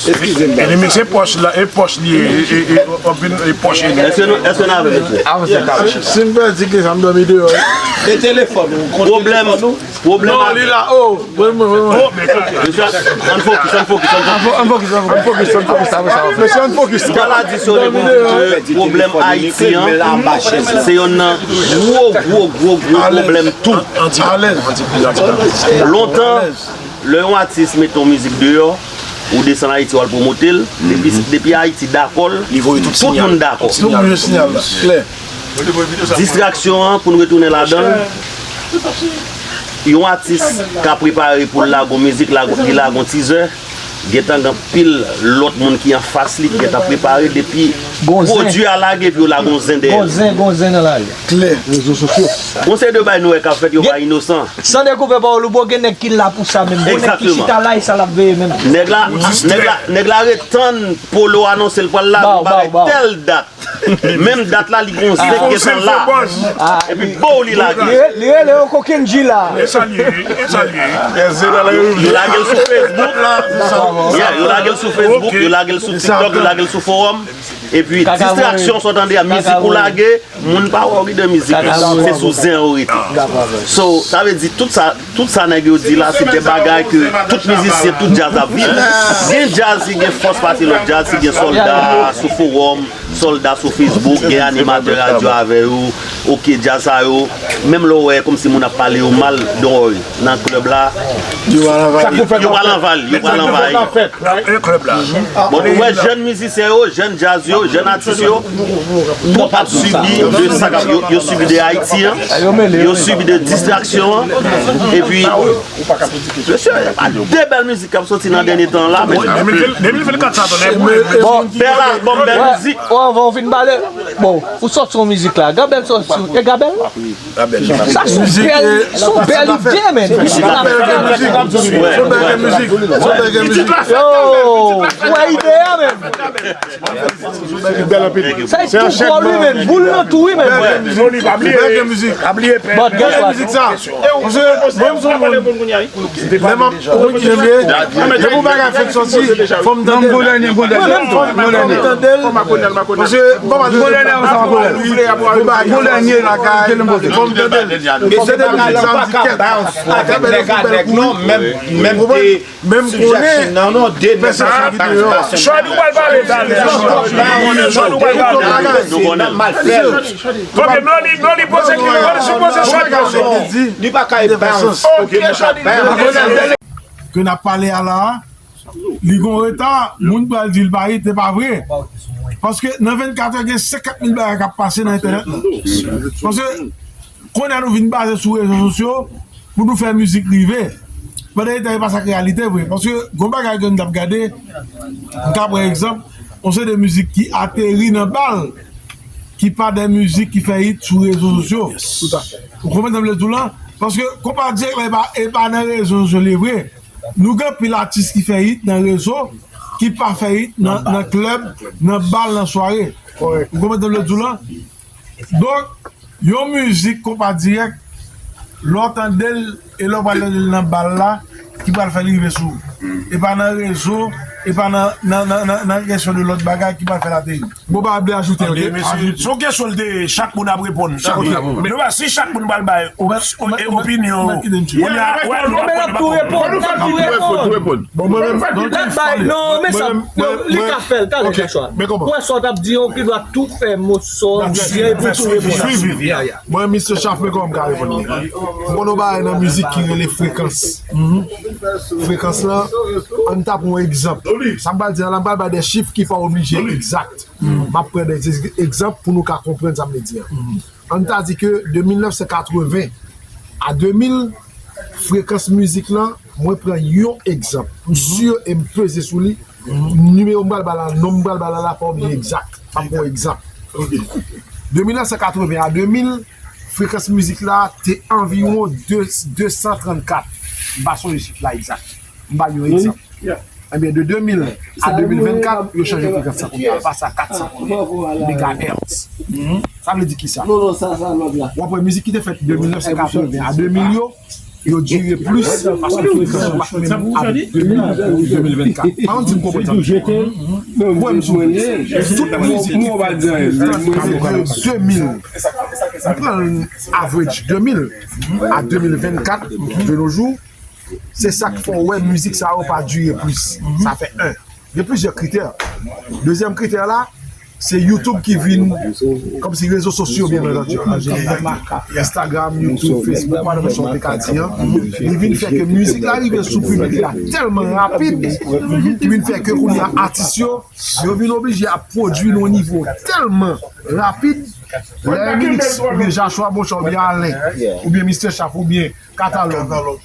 Eskize m. Eni mikse pòch la, e pòch li ye, e, e, e, anpil, e pòch li ye. Èske nou, èske n avè mesye? Si m pèdi ke sa m dòmi deyò. E telefòn ou, pwoblèm, pwoblèm. Non, li la, oh. Mesye, ann fokis, ann fokis, ann fokis. Ann fokis, ann fokis, ann fokis. Mesye, ann fokis. Pral adisyone pou m di ke pwoblèm Ayiti an, se yonn nan gwo, gwo, gwo, gwo pwoblèm tou. Lontan, lè yon atis mete yon mizik deyò, ou desann Ayiti, w al pwomote l, depi, depi Ayiti dakò l, tout moun dakò. Distraksyon an, pou n retounen ladan l, yon atis ka prepare pou l lage yon mizik, lage, li lage yon tizè, gentan gen anpil lòt moun ki anfas li, ki gentan prepare depi Gon zen. Pwodui a lage epi yo lage yon zen dèyè l. Gon zen, gon zen nan lari a. Klè. Rezo sosyo. Yon seri de bagay nou wè k ap fèt, yo pa inosan. San dekouvè pawòl ou, bro, gen nèg ki la pou sa menm. Gon nèg ki chita la, e sa l ap veye menm. Nèg la, nèg la, nèg la ret tann Polo anonse l pral lage yon bagay tèl dat. Menm dat la, li gon zen ki gentan la. Epi bow, li lage. Li rele yo kokenn G la. E sa l ye, e sa l ye. Yo lage l sou Facebook. Yeah, yo lage l sou Facebook, yo lage l sou TikTok, yo lage l sou fowòm. Epi distraksyon sa w tande a, mizik ou lage, moun pa wè w ridan mizik la. Se sou zen ou rete. So, sa vle di tout sa, tout sa nèg yo di la, se de bagay ke tout mizisyen, tout djaz ap viv. Gen djaz ki gen fòs pase lòt djaz, ki gen sòlda sou fowòm, sòlda sou Facebook, gen animatè radyo avè yo, oke, djaz sa yo, menm lè w wè kòmsi moun ap pale yo mal, don't worry, nan klèb la, yo pral anvayi, yo pral anvayi. Bon, ou wè jèn mizisyen yo, jèn djaz yo, jèn atis yo, tout ap sibi de sa k ap, yo, yo sibi de Ayiti an, yo sibi de distraksyon an, epi, mesye, pa de bèl mizik k ap soti nan dènye tan an la, mesye. Bon, bèl albòm, bèl mizik. Bon, avan w fin pale, bon, ou sòti yon mizik la, Gabèl sòti, e Gabèl? Sa se yon bèl, se yon bèl ide, men. Yo, ou wè ide a, men. Sa e tou gwo li, men. Boul nan tou, wi, men. But guess what? Lè m ap, depi yon bagay fèk sòti, fò m tande l. Fò m tande l. Paske, bon, m ap tande l. Fò m tande l. E se bagay la, m pa ka bounce avèk nèg avèk non, menm, menm de suggestion nan non, de nèg sa pa bounce. Shorty, ou pral pale talè. Shorty, ou pral pale. N ap mal fè l. Ok, non, li, non, li poze ki, li poze Shorty kesyon. Li pa ka bounce. Ok, Shorty. Ke n ap pale a la, li gon reta, moun pral di l pa hit, se pa vre. Paske nan vennkat è, gen senkant mil bagay k ap pase nan entènèt la. Paske kounye a nou vin baze sou rezo sosyo pou nou fè mizik rive. Pandan etan e pa sa k reyalite vre. Paske gon bagay ke n t ap gade, m ka pran egzanp, yon seri de mizik ki ateri nan bal, ki pa de mizik ki fè hit sou rezo sosyo. Ou konprann sa m vle di w lan? Paske konpa dirèk la, e pa, e pa nan rezo sosyo li ye vre. Nou gen anpil atis ki fè hit nan rezo, ki pa fè hit nan, nan klèb, nan bal, nan sware. Ou konprann sa m vle di w lan? Donk, yon mizik konpa dirèk, lè w tande l e lè w pral tande l nan bal la, ki pral fè l rive sou ou. E pa nan rezo, e pa nan, nan, nan, nan, nan kesyon de lòt bagay ki pral fè l ateri. Bon, pa vle ajoute, ok? Mesye, se yon kesyon de chak moun ap reponn. Chak moun ap reponn. Men si chak moun pral bay op-, e, opinyon yo, kounye a, wè, nou ap tou reponn, n ap tou reponn. Bon, mwen menm, non, non, men sa, li ka fè l, talè, Joshua. Wè sa w t ap di, ok, nou ap tou fè moso, e pou tou reponn. Mwen, Mister Chaf, men kòman m ka reponn li. M konn yon bagay nan mizik ki rele frekans. Frekans lan, ann ta pran yon egzanp. Sa m pral di la, m pral bay de chif ki pa oblije egzak. M ap pran de egzanp pou nou ka konprann sa m vle di an. Ann ta di ke de mil nèf san katreven a de mil, frekans mizik lan, mwen pran yon egzanp. M si e m peze sou li. Nimewo m pral ba la, nonb m pral ba la, la pa oblije egzak. M ap pran yon egzanp. De mil nèf san katreven a de mil, frekans mizik la te anviwon de, de san trannkat. M pa sonje chif la egzak. M ba yon egzanp. Ebyen, de de mil a de mil vennkat, yo chanje frekans lan kounye a, l pase a kat san. Megahertz. Sa vle di kisa? W ap wè mizik ki te fèt de mil nèf san katreven a de mil yo, yo dire plis paske frekans yo pa t menm avèk de mil, de mil vennkat. Pa konn si m konprann sa. Kwè m sou tout mizik ki fèt de mil, m pran average de mil a de mil vennkat de nos jours. Se sa k fè w wè mizik sa yo pa dire plis. Sa fè en. Gen plizyè kritè. Dezyèm kritè la, se YouTube ki vin, kòmsi rezo sosyo, byen antandi, an jeneral. Instagram, YouTube, Facebook, pa nan sa w te ka di an. Li vin fè ke mizik la rive sou piblik la tèlman rapid, ki vin fè ke kounye a atis yo, yo vin oblije ap pwodui nan yon nivo tèlman rapid, lè Emilix, oubyen Joshua Bonchard, oubyen Alain, oubyen Mister Chaf, oubyen Katalòg.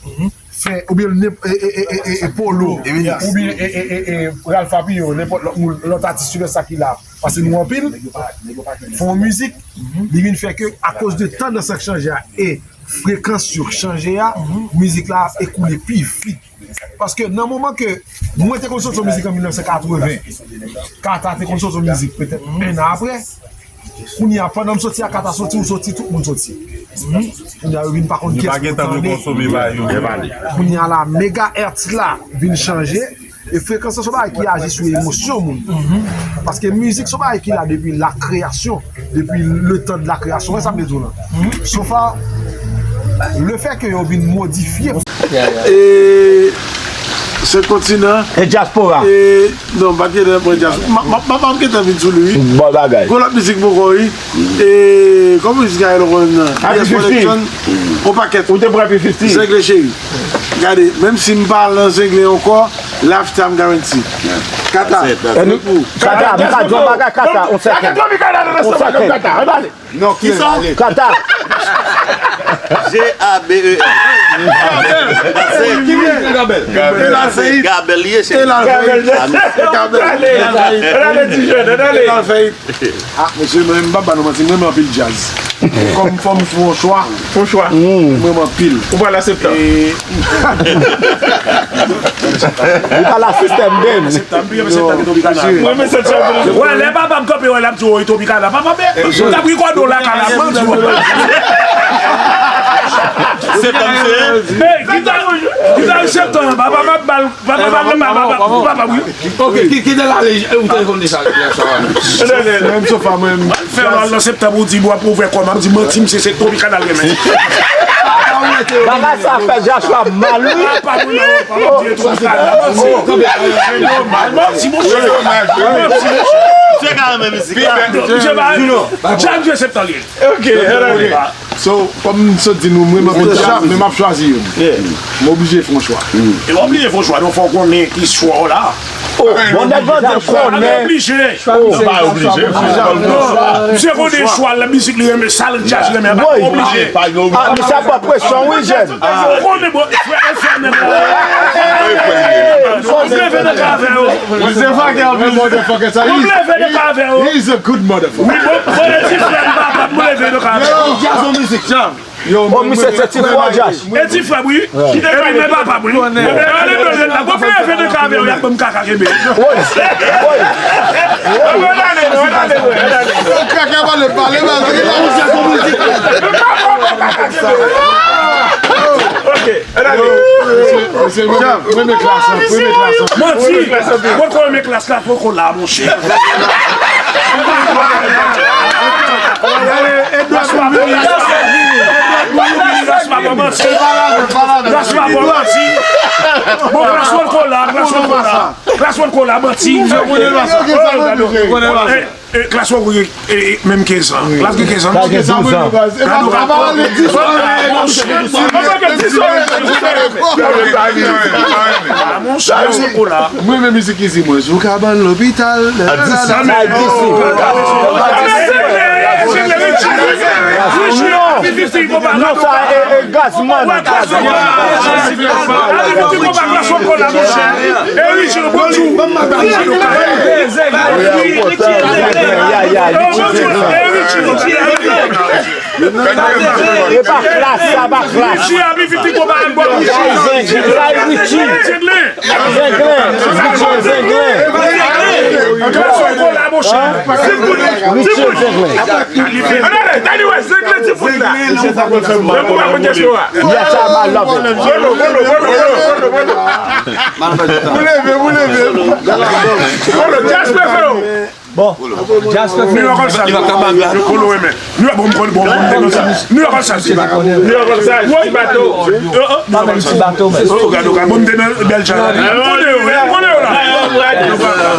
fè, oubyen e, e, e, e, e, e Polo, oubyen e, e, e, e Ralph Papillon, nenpòt lòt moun, lòt atis sou lè sa ki la, paske nou anpil, fè yon mizik, li vin fè ke akoz de tandans lan k chanje a e frekans yo k chanje a, mizik la ap ekoule pi vit. Paske nan moman ke mwen te konn soti yon mizik an mil nèf san katreven, Kata te konn soti yon mizik petèt en an apre, kounye a, pandan m soti a, Kata soti, ou soti, tout moun soti. Kounye a, yo vin pa konn kiyès pou tande. Kounye a la, megahertz la vin chanje. E frekans lan se yon bagay ki aji sou emosyon moun. Paske mizik se yon bagay ki la depi la kreyasyon, depi le tan de la kreyasyon. Wè sa m vle di w lan. Sofa, le fè ke yo vin modifye. E, se kontinan. E dyaspora. E, non, m pa t gentan pran dyaspora. M, m, m, m gentan vin sou li, wi. Bon bagay. Gon lòt mizik poko, wi. E, kòman mizik a rele konn nan? Happy Yes fifty. Collection. On pakèt. Ou te pran Happy fifty? Zengle cheri. Gade, menm si m pa lan zengle ankò, lifetime guarantee. Kata. That's it, that's it. E nou, Kata, m ka di yon bagay, Kata, on sèkèn. On sèkèn. Non, ki ale. Kata. G A B E L. Gabel. Gabel. Gabel, ye, cheri. Gabel. Gabel. Ah, mesye, mwen, m pa ba nou manti, mwen renmen anpil djaz. Kòm fò m fè yon chwa, fè yon chwa. Mwen renmen anpil. Ou pral a Septan? E, ou pral a Sistèm Ben? Septan, m renmen Septan ki Tropicana. Mwen renmen Septan. Wè, lè papa m kanpe, wè, l ap di, "Oh, Tropicana." Papa m, m t ap rekòde w lakay la, m di w. Septan, se? Hey, gita, gita Septan, papa m ap ba l, papa m ap ba l, papa m, papa m, wi. Ok, ki, ki te la, ou te konn sa, sa. Menm Sofa, mwen. Fè mal nan Septan, ou di, w ap ouvè kò m, ap di, manti, misye, se Tropicana l renmen. Bagay sa fè Joshua mal, wi. Ah, pa mwen, non, pa mwen, di Tropicana, manti. Manti, monchè. Manti, monchè. Misye ka renmen mizik la. Misye pa, Jack jwe Septan, li. Ok, So, kòm m sot di nou, mwen, mwen, mwen, men m ap chwazi youn. M oblije fè yon chwa. E w oblije fè yon chwa, donk fò w konnen ki chwa w la. Oh, bon, nèg Vandye konnen. Oblije. Non, pa oblije. Non, misye konnen chwa l, mizik li renmen, sa l djaz li renmen, pa oblije. Ah, misye ap pran presyon, wi, jèn. Ou konnen, bon, frè, frè, nèg la. Bon, m leve nan kavè yo. Bon, m leve nan kavè yo. Wi, bon, bon, e ti frè m, papa m, m leve nan kavè yo. Yo, oh, misye se ti frè Josh. E ti frè, wi. Epi men papa, wi. Bon, m leve nan kavè yo, y ap ban m kaka kenbe. Woy, woy. Kaka pale, pale, pale. Ok. Manti! Mwen, kò renmen klas la, poko la, monchè. Klas pa bon, manti. Klas pa bon, manti. Bon, klas poko la, klas poko la. Klas poko la, manti. E, klas poko gen, e, e, menm kenz an. Klas gen kenz an. Klas gen douz an. Mwen menm mizik izi mwen. Jou ka ban lopital. Non, sa e, e Gazman. Gazman. E pa klas, sa pa klas. Richie Zenglen. Richie Zenglen. Richie Zenglen. Yes, I love it. Mwen leve, mwen leve. Bon, Jasper Ferro. New York All Stars. Polo renmen. New York, bon, bon, bon, bon, bon, New York All Stars. New York All Stars, ti bato. Pa menm ti bato, men. Oh, gade, gade, bon, m te nan bèl chan. M konnen yo, m konnen yo la.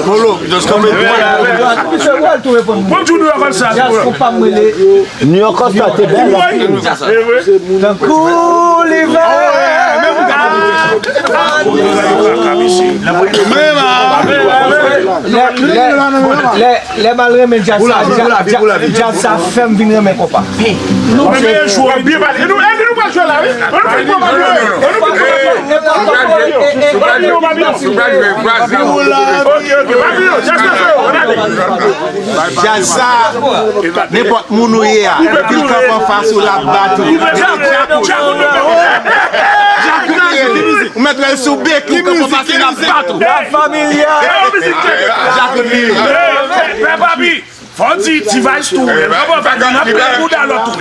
Polo, just come in. Bonjou, New York All Stars. Jasper pa m rele. New York All Stars te bèl anpil. Tankou livè. Lè, lè, lè, lè m al renmen djaz sa, djaz, djaz sa fè m vin renmen konpa. Nou renmen jwe, byen pale. E nou, e nou pral jwe la, wi. An nou fin konpa, nou, an nou fin konpa. Sou pral jwe, sou pral jwe, sou pral jwe Brazil. Ok, ok, Papillon, Jasper Ferro, ann ale. Djaz sa, nenpòt moun ou ye a, depi l kanpe anfas ou, l ap bat ou. Djakout, Djakout, ou mèt wè l sou beki, ou kanpe anfas li, l ap bat ou. La Familia. Djakout li ye. Pè Papi. Fò di T-Vice tou. Pè Papi, youn ap plen bouda lòt tou.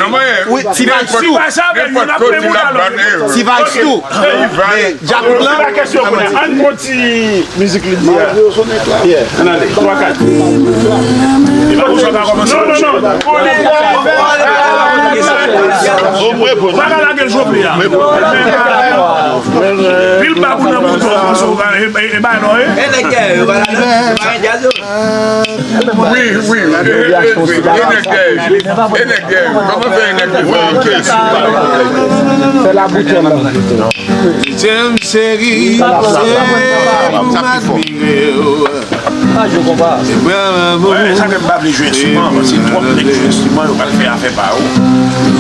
Wi, T-Vice tou. T-Vice avè youn ap plen bouda lòt. T-Vice tou. Men, Djakout la. Se pa kesyon konnen. Ann pran ti mizik li di a. Yeah, ann ale. Twa, kat. E pa konsa w ka kòmanse. Non, non, non. Ou pa ka lage l jwe a. Pil babou nan mouton, kòmanse w ka, e, e, e bay non, e. E nèg dèyè yo, pa la non. E pa gen djaz yo. Wi, wi, e, e, e, e nèg dèyè. E nèg dèyè. Kòman fè e nèg dèyè? Fè la boutèn. Dezyèm seri, se pou m admire w. Wè, sa fè m pa vle jwe enstriman, paske twòp nèg jwe enstriman, yo pral fè afè pa yo.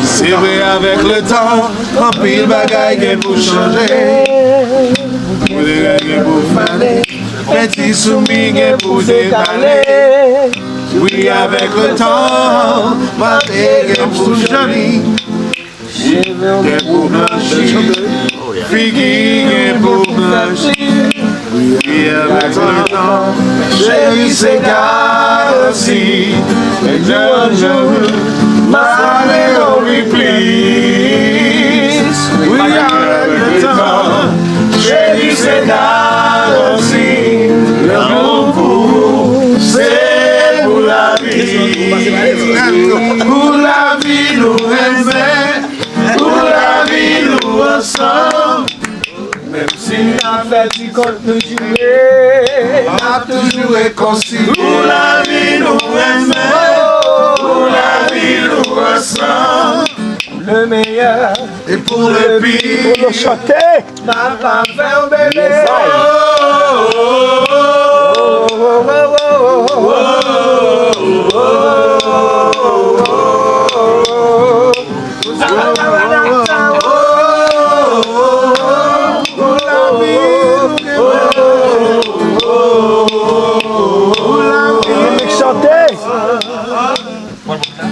Se vre, avèk letan, anpil bagay gen pou chanje. Koulè gen pou fane, penti sou mi gen pou dekale. Wi, avèk letan, maten gen pou joli. Cheve gen pou blanchi, figi gen pou blanchi. Wi, avèk letan, cheri, se garanti. Yon jou, m a renmen w pi plis. Wi, avèk letan, cheri, se garanti. Lanmou pou ou, se pou lavi. Pou lavi nou renmen. Pou lavi nou ansanm. Menm si n ap fè ti kont nou joure, n ap toujou rekonsilye. Pou lavi nou renmen. Pou lavi nou ansanm. Le meilleur. E pou le pire. Pou nou chante. M ap avè w, bebe.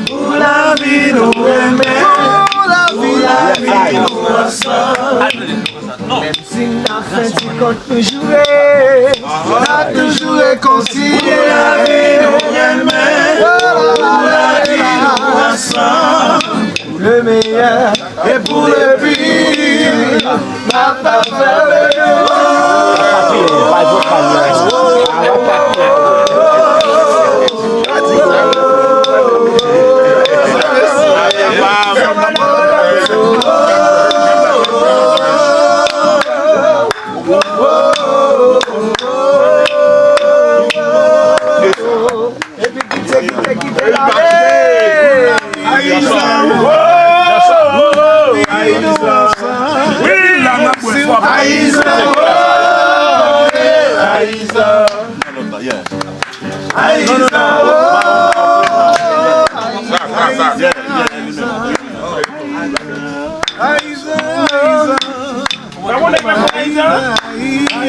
Pou lavi nou renmen, pou lavi nou ansanm. Menm si n ap fè ti kont nou joure, n ap toujou rekonsilye. Pou lavi nou renmen, pou lavi nou ansanm. Pou le meilleur et pour le pire. M ap avè w, bebe. Epi kite, kite, kite la. Hey! Ayizan! Ayizan! Wi, la m ap wè fò. Ayizan! Ayizan! Ayizan! Ayizan!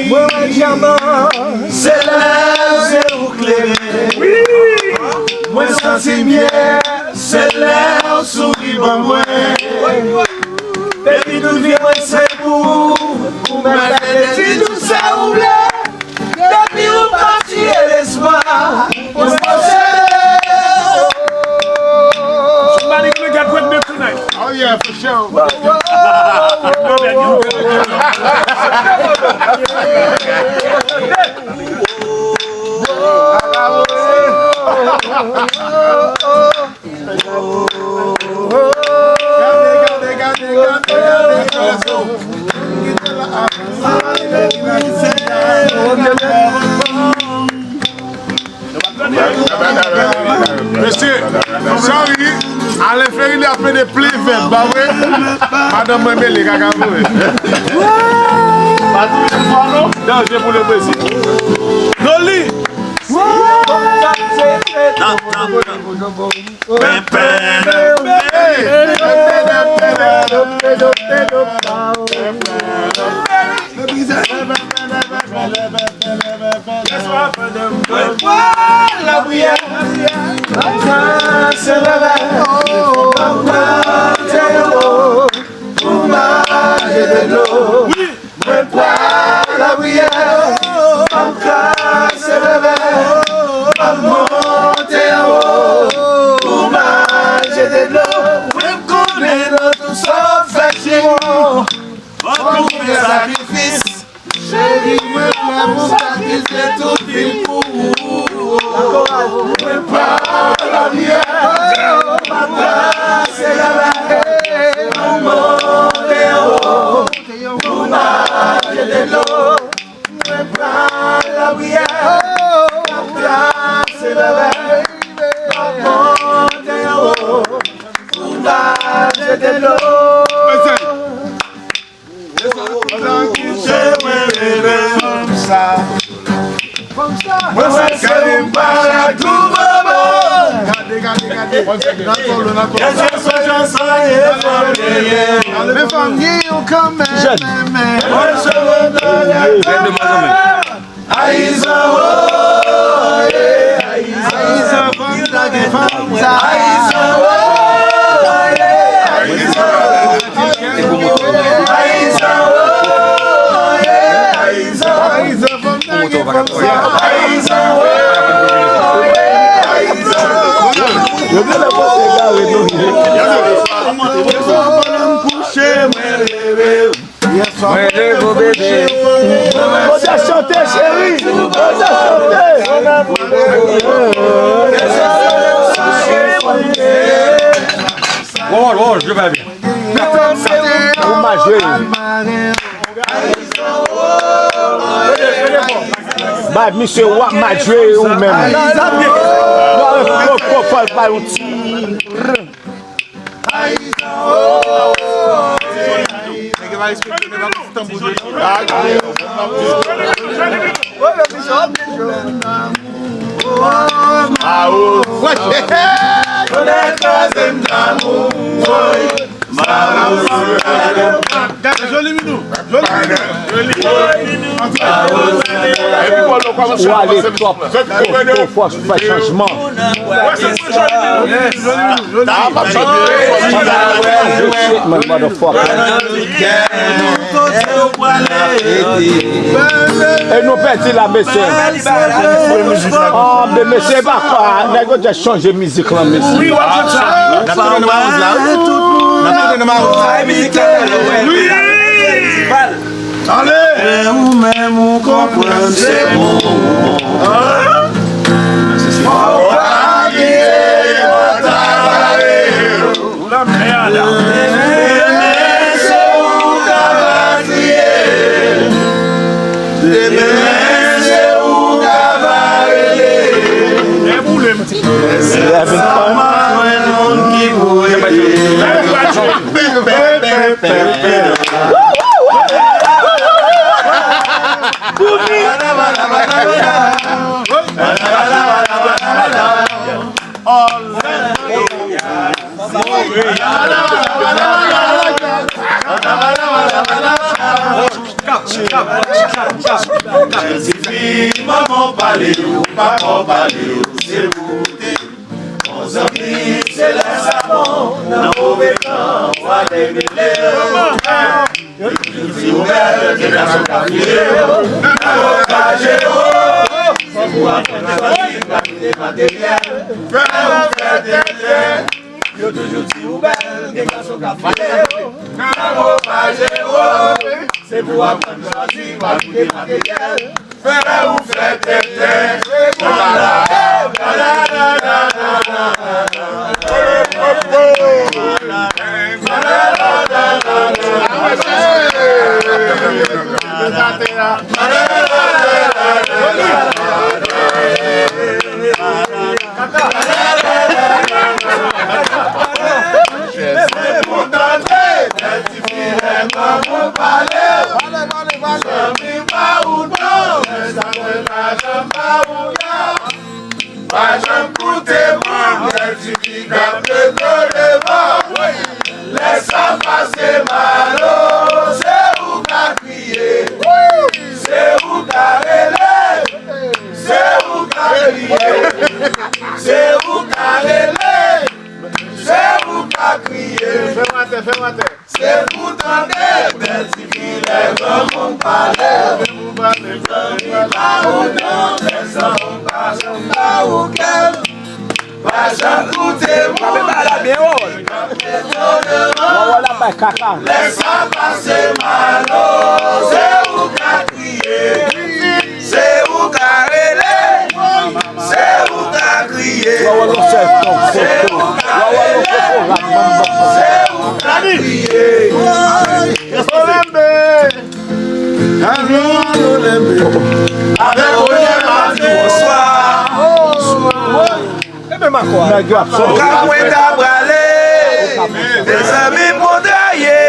Mwen wè dyaman, se lè w se ou klere. Mwen santi m byen, se lè w souri ban mwen. Depi tout vi mwen se pou ou, ou mèt fè de ti tout sa ou vle. Depi ou pati e lespwa, mwen posede. Somebody gonna get wet milk tonight. Oh yeah, for sure. Mesye, sorry, Alain Ferry li ap pede plen vèb, pa vre? Madanm mwen mele kaka vre. Danje pou le prezi. Noli! Nan, nan, nan. Pen, pen, pen. Men fanm gen yo kanmenm. Jèn. Ayizan, oh, yeah, Ayizan. Ayizan, fanm sa gen fanm sa. Ayizan, oh, yeah, Ayizan. Ayizan, oh, yeah, Ayizan. Ayizan, fanm sa gen fanm sa. Ayizan, oh, yeah, Ayizan. Yo gen lè panse gare nou. Yo gen lè panse gare nou. Mwen leve w bebe. Bondye chante cheri. Bondye chante. Wòl, wòl, je vais bien. Ou mal jwe. Bay misye w ap mal jwe ou menm. Fò, fò, fò l bay yon ti. Gade, joli minou, joli minou. Ou ale twòp, twòp, twòp fòs, fè chanjman. Shit, man, motherfucker. E nou pèdi la, mesye. Ah, men mesye, e pa kwa, nèg yo just chanje mizik lan, mesye. Wi, w ap jwenn sa. N ap tounen nan mawouz la, wi. N ap tounen nan mawouz la. Mizik la, wi. Ale! Men ou menm ou konprann se bon. Fò w pa bliye yo ta bare yo. Demen se ou k ap kriye. Demen se ou k ap rele. Lève yon fanm. Mwen moun ki pou ede. Tifi, manman w pale w, papa w pale w, se pou w te. Mon zanmi, se lè sa bon, nan move tan, w ale mele w. Yo toujou di ou bèl, gen gason k ap file w, nan yo ka jere w. Se pou aprann chwazi, pa kite materyèl fè ou fè tenten. Yo toujou di ou bèl, gen gason k ap file w, nan yo ka jere w. Se pou aprann chwazi, pa kite materyèl fè ou fè tenten. Zanmi pa ou non, sa mwen pa janm pa ou ya. Pa janm koute moun, lè tifi k ap pete devan. Lè sa pase mal, o, se ou k ap kriye. Se ou k ap rele. Se ou k ap kriye. Se ou k ap rele. Se ou k ap kriye. Fè w atè, fè w atè. Se pou tande bèl tifi lè granmoun pale. Zanmi pa ou non, lè zanmi pa janm ba ou kè. Pa janm koute moun. Wawala bay kaka. Lè sa pase mal, o, se ou k ap kriye. Se ou k ap rele, se ou k ap kriye. Wawa, yon sèl ton, sèl ton. Wawa, yon kokorat, banm, banm, banm. Se ou k ap kriye. Olembe. Alon, olembe. Avèk Olembe, m ap di bonswa. Nèg yo ap sòti. Ka mwen ta prale. Mezanmi, m kontraye.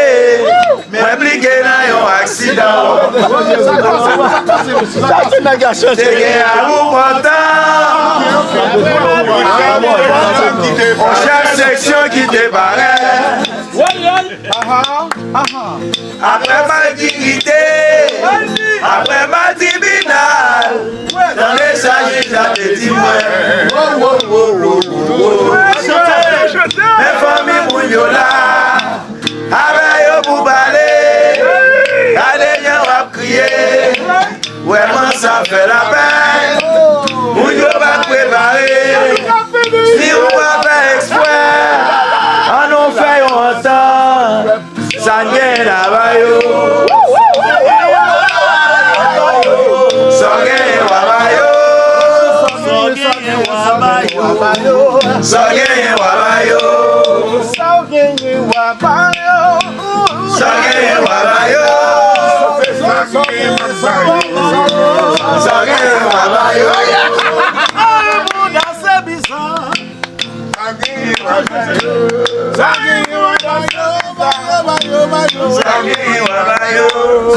Mwen enplike nan yon aksidan. Sa ti nèg a chanje. Te gen Abou Pantan, yon chèf seksyon ki te parèt. Apre mal dirite, apre mal tribinal, tande sa jij la te di mwen. Wo, wo, wo, wo, wo, wo. Men fanmi moun yo la, avè yo pou pale. Gade jan w ap kriye. Vrèman sa fè lapèn. Moun yo pa prepare. Si ou pa fè eksprè, ann nou fè yon antant. Sa n genyen n a ba yo. Sa w genyen w a ba yo. Sa w genyen w a ba yo. Sa w genyen w a ba yo. Sa w genyen w a ba yo. Sa w genyen w a ba yo. Sa w genyen w a ba yo. Sa w genyen w a ba yo. Sa w genyen w a ba yo. Sa w genyen w a ba yo. Sa w genyen w a ba yo.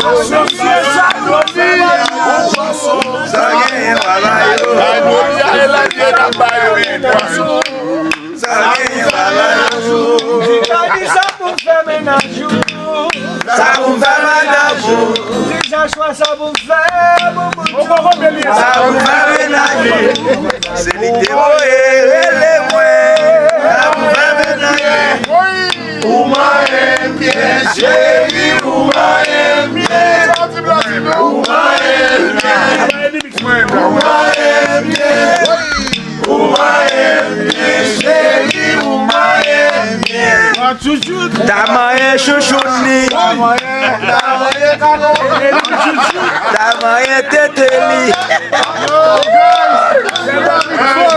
Asosye sa w genyen w a ba yo. Sa w genyen w a ba yo. Di Gaby sa pou m fè mennaj ou. Sa pou m fè mennaj ou. Di Joshua sa pou m fè pou bout ou. Sa pou m fè mennaj ou. Se li te voye rele mwen. Sa pou m fè mennaj ou. Ou manyen m byen, cheri, ou manyen m byen. Ou manyen m byen. Ou manyen m byen. Ou manyen m byen, cheri, ou manyen m byen. Ta manyen chouchoun li. Ta manyen, ta manyen kato. Ta manyen tete li. Ta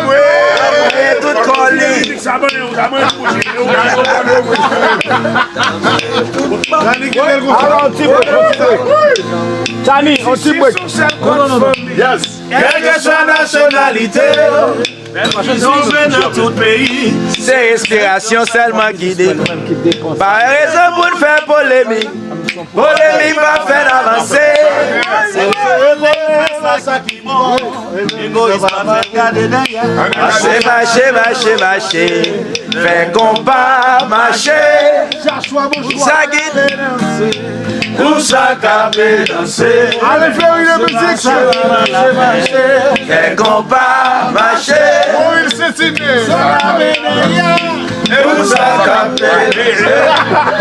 manyen tout kò li. Tani, yon ti break. Yes. Kèlkeswa nasyonalite w, si w jwe nan tout peyi, se respirasyon sèlman ki depann. Pa gen rezon pou n fè polemik. Polemik p ap fè n avanse. Se rekonèt sa ki bon. Egoyis pa fè n gade dèyè. Mache, mache, mache, mache. Fè konpa mache. Sa ki te danse. Pou sa k ap danse. Ale, Fleury, nan mizik. Fè konpa mache. Moïse Sentine. Pou sa k ap danse.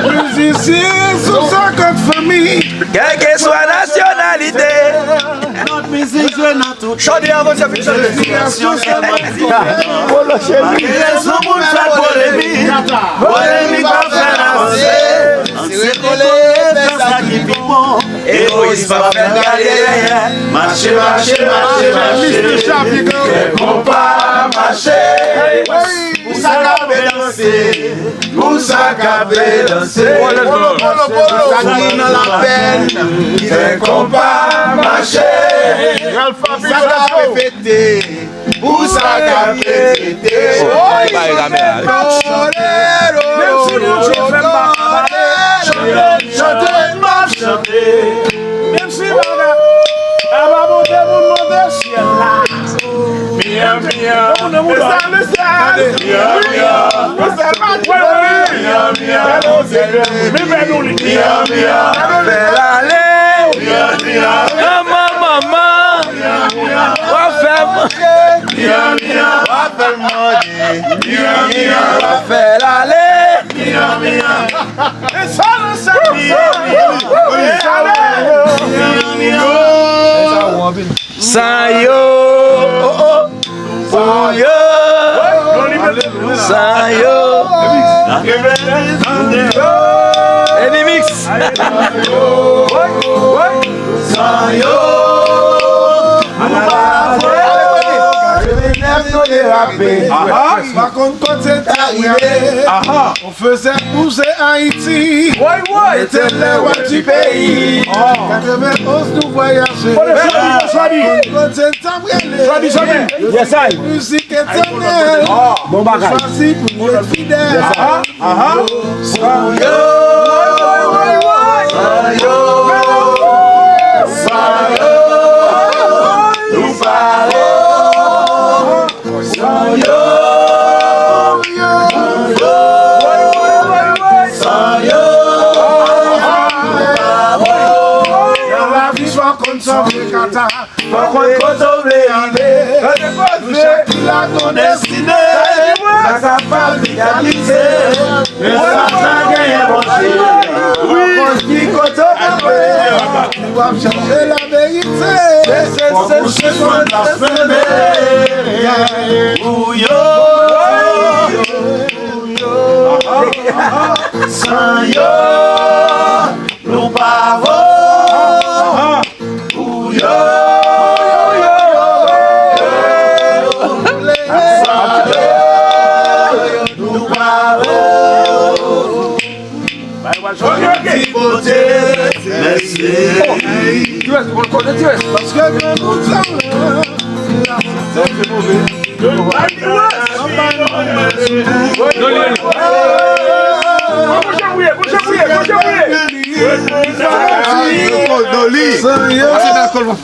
Mizisyen sou senkant fanmi. Kèlkeswa nasyonalite. Lòt mizik jwe nan tout. Chòde avanse, fin chòde. Polo cheri. Pa gen rezon pou n fè polemik. Polemik pa fè n avanse. Ann se rekonèt sa ki pi bon. Egoyis pa fè n gade dèyè. Mache, mache, mache, mache. Fè konpa mache. Pou sa k ap danse. Pou sa k ap danse. Sa ki nan lapèn. Fè konpa mache. Pou sa k ap fete. Pou sa k ap fete. Oy, chante m ap chante. Menm si Bondye fè m pa pale, chante, chante m ap chante. Menm si bagay, aba monte moun monte syèl la. Miyan, miyan. Mezanmi, sa. Miyan, miyan. Mezanmi, miyan, miyan. Fè l ale. Miyan, miyan. Manman, manman. W ap fè m. Miyan, miyan. W ap fè l manje. Miyan, miyan. W ap fè l ale. Miyan, miyan. E sa nou se. Miyan, miyan. Miyan, miyan. San yo. Pou yo. San yo. Edimix. San yo. Nou pa vre. Katrevenèf yo derape. Pa konn kote n ta rive. On faisait bouger Haïti. Woy, woy. Mete lè wè ti peyi. Katrevenonz nou vwayaje. Kote n t ap rele. Yes I. Mizik etènèl. Bon bagay. Chwazi pou n ret fidèl. Yes I. Pou yo. Woy, woy, woy, woy. Pou yo. Fò konn kote w vle rive. Nou chak ki la gon destine. Pa ka pa vit avize. Men sa, sa genyen bon Dye. Fò konn ki kote w kanpe. W ap chache laverite. Se, se, se, se, se, se, se. Ou yo. San yo, nou pa vo. Pou yo, san yo, nou pa vo. Fò nou di Bondye mèsi. Paske granmoun sa la, se move.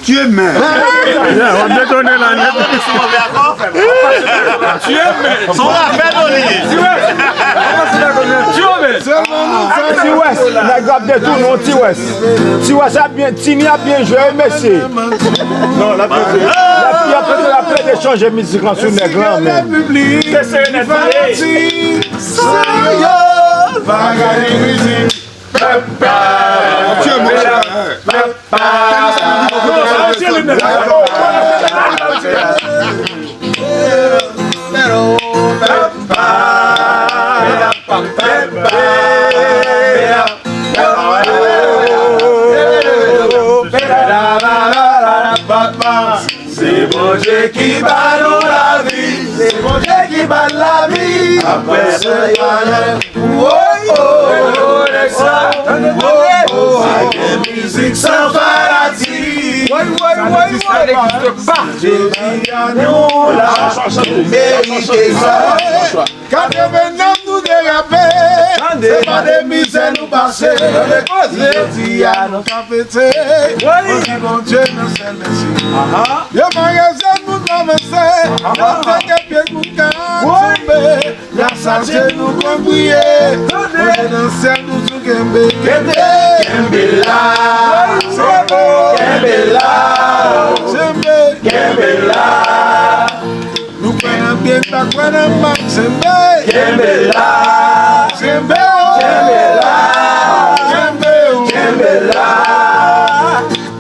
Tye men. W ap detone la nèt. Tye men. Son afè Dolly. Ti Wès, nèg yo ap detounen w, Ti Wès. Ti Wès ap byen, Tini ap byen jwe, wi, mesye. Non, l ap byen jwe. L ap, l ap, l ap plede chanje mizik lan sou nèg lan, men. Se serye nèt. Sa yo pa gade mizik. Pèp pa. Tye men. Pèp pa. Se Bondye ki ba nou lavi, se Bondye ki ba n lavi. Apre se pa lè. Woy, woy, woy, nèg sa. Woy, woy. Pa gen mizik san fanatik. Woy, woy, woy, woy. Jodi a nou la, nou merite sa. Katrevennnèf nou derape. Se pa de mizè nou pase. Jodi a nou ka fete. Bondye, Bondye nan sèl mèsi. Yo pa rezon moun avanse. Yo seke pye moun ka tonbe. Gras a Dye nou konn priye. Bondye nan syèl toujou kenbe. Kenbe, kenbe la. Kenbe la. Kenbe, kenbe la. Nou kwè nan byen, n pa kwè nan mal. Kenbe. Kenbe la. Kenbe, kenbe la. Kenbe, kenbe la.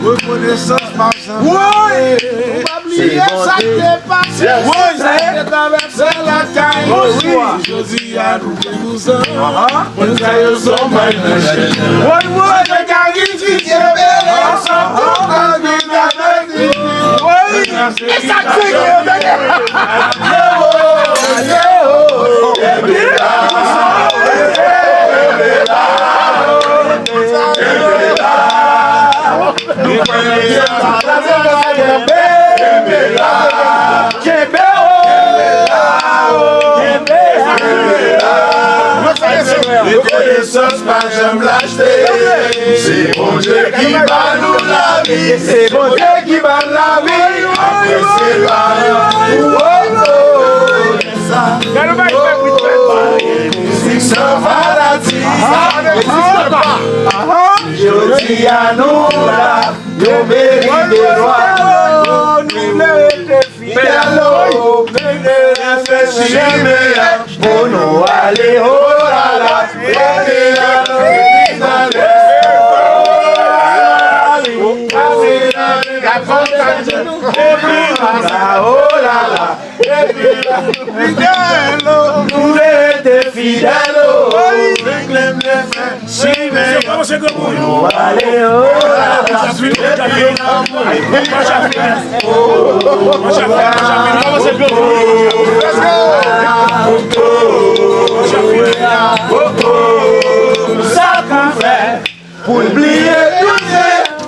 Rekonesans pa janm. Woy! Ou pa bliye sa k te pase, sa k te travèse lakay nou. Jodi a nou gen douz an. Moun sa yo son bay nan chèn. Woy, woy! Mwen te ka ritike bele, sa pou pa vin avèk li. Woy! E sa k fè gen yo bele? Kenbe la, kenbe la, kenbe la. Nou kwè nan sa, kenbe la. Kenbe, oh. Kenbe la. Rekonesans pa janm lachte. Se Bondye ki ba nou lavi. Se Bondye ki ba n lavi. Apre se pa nou. Oh, oh. Mizik san fanatik. Jodi a nou la, nou merite glwa. Nou merite fidèl, oh, reflechi men, pou nou ale, oh la la, rete la, rete la, oh la la. Fidèl, oh. Nou rete fidèl, oh. Simen. Pou nou ale, oh. Sa k ap fè pou l bliye tout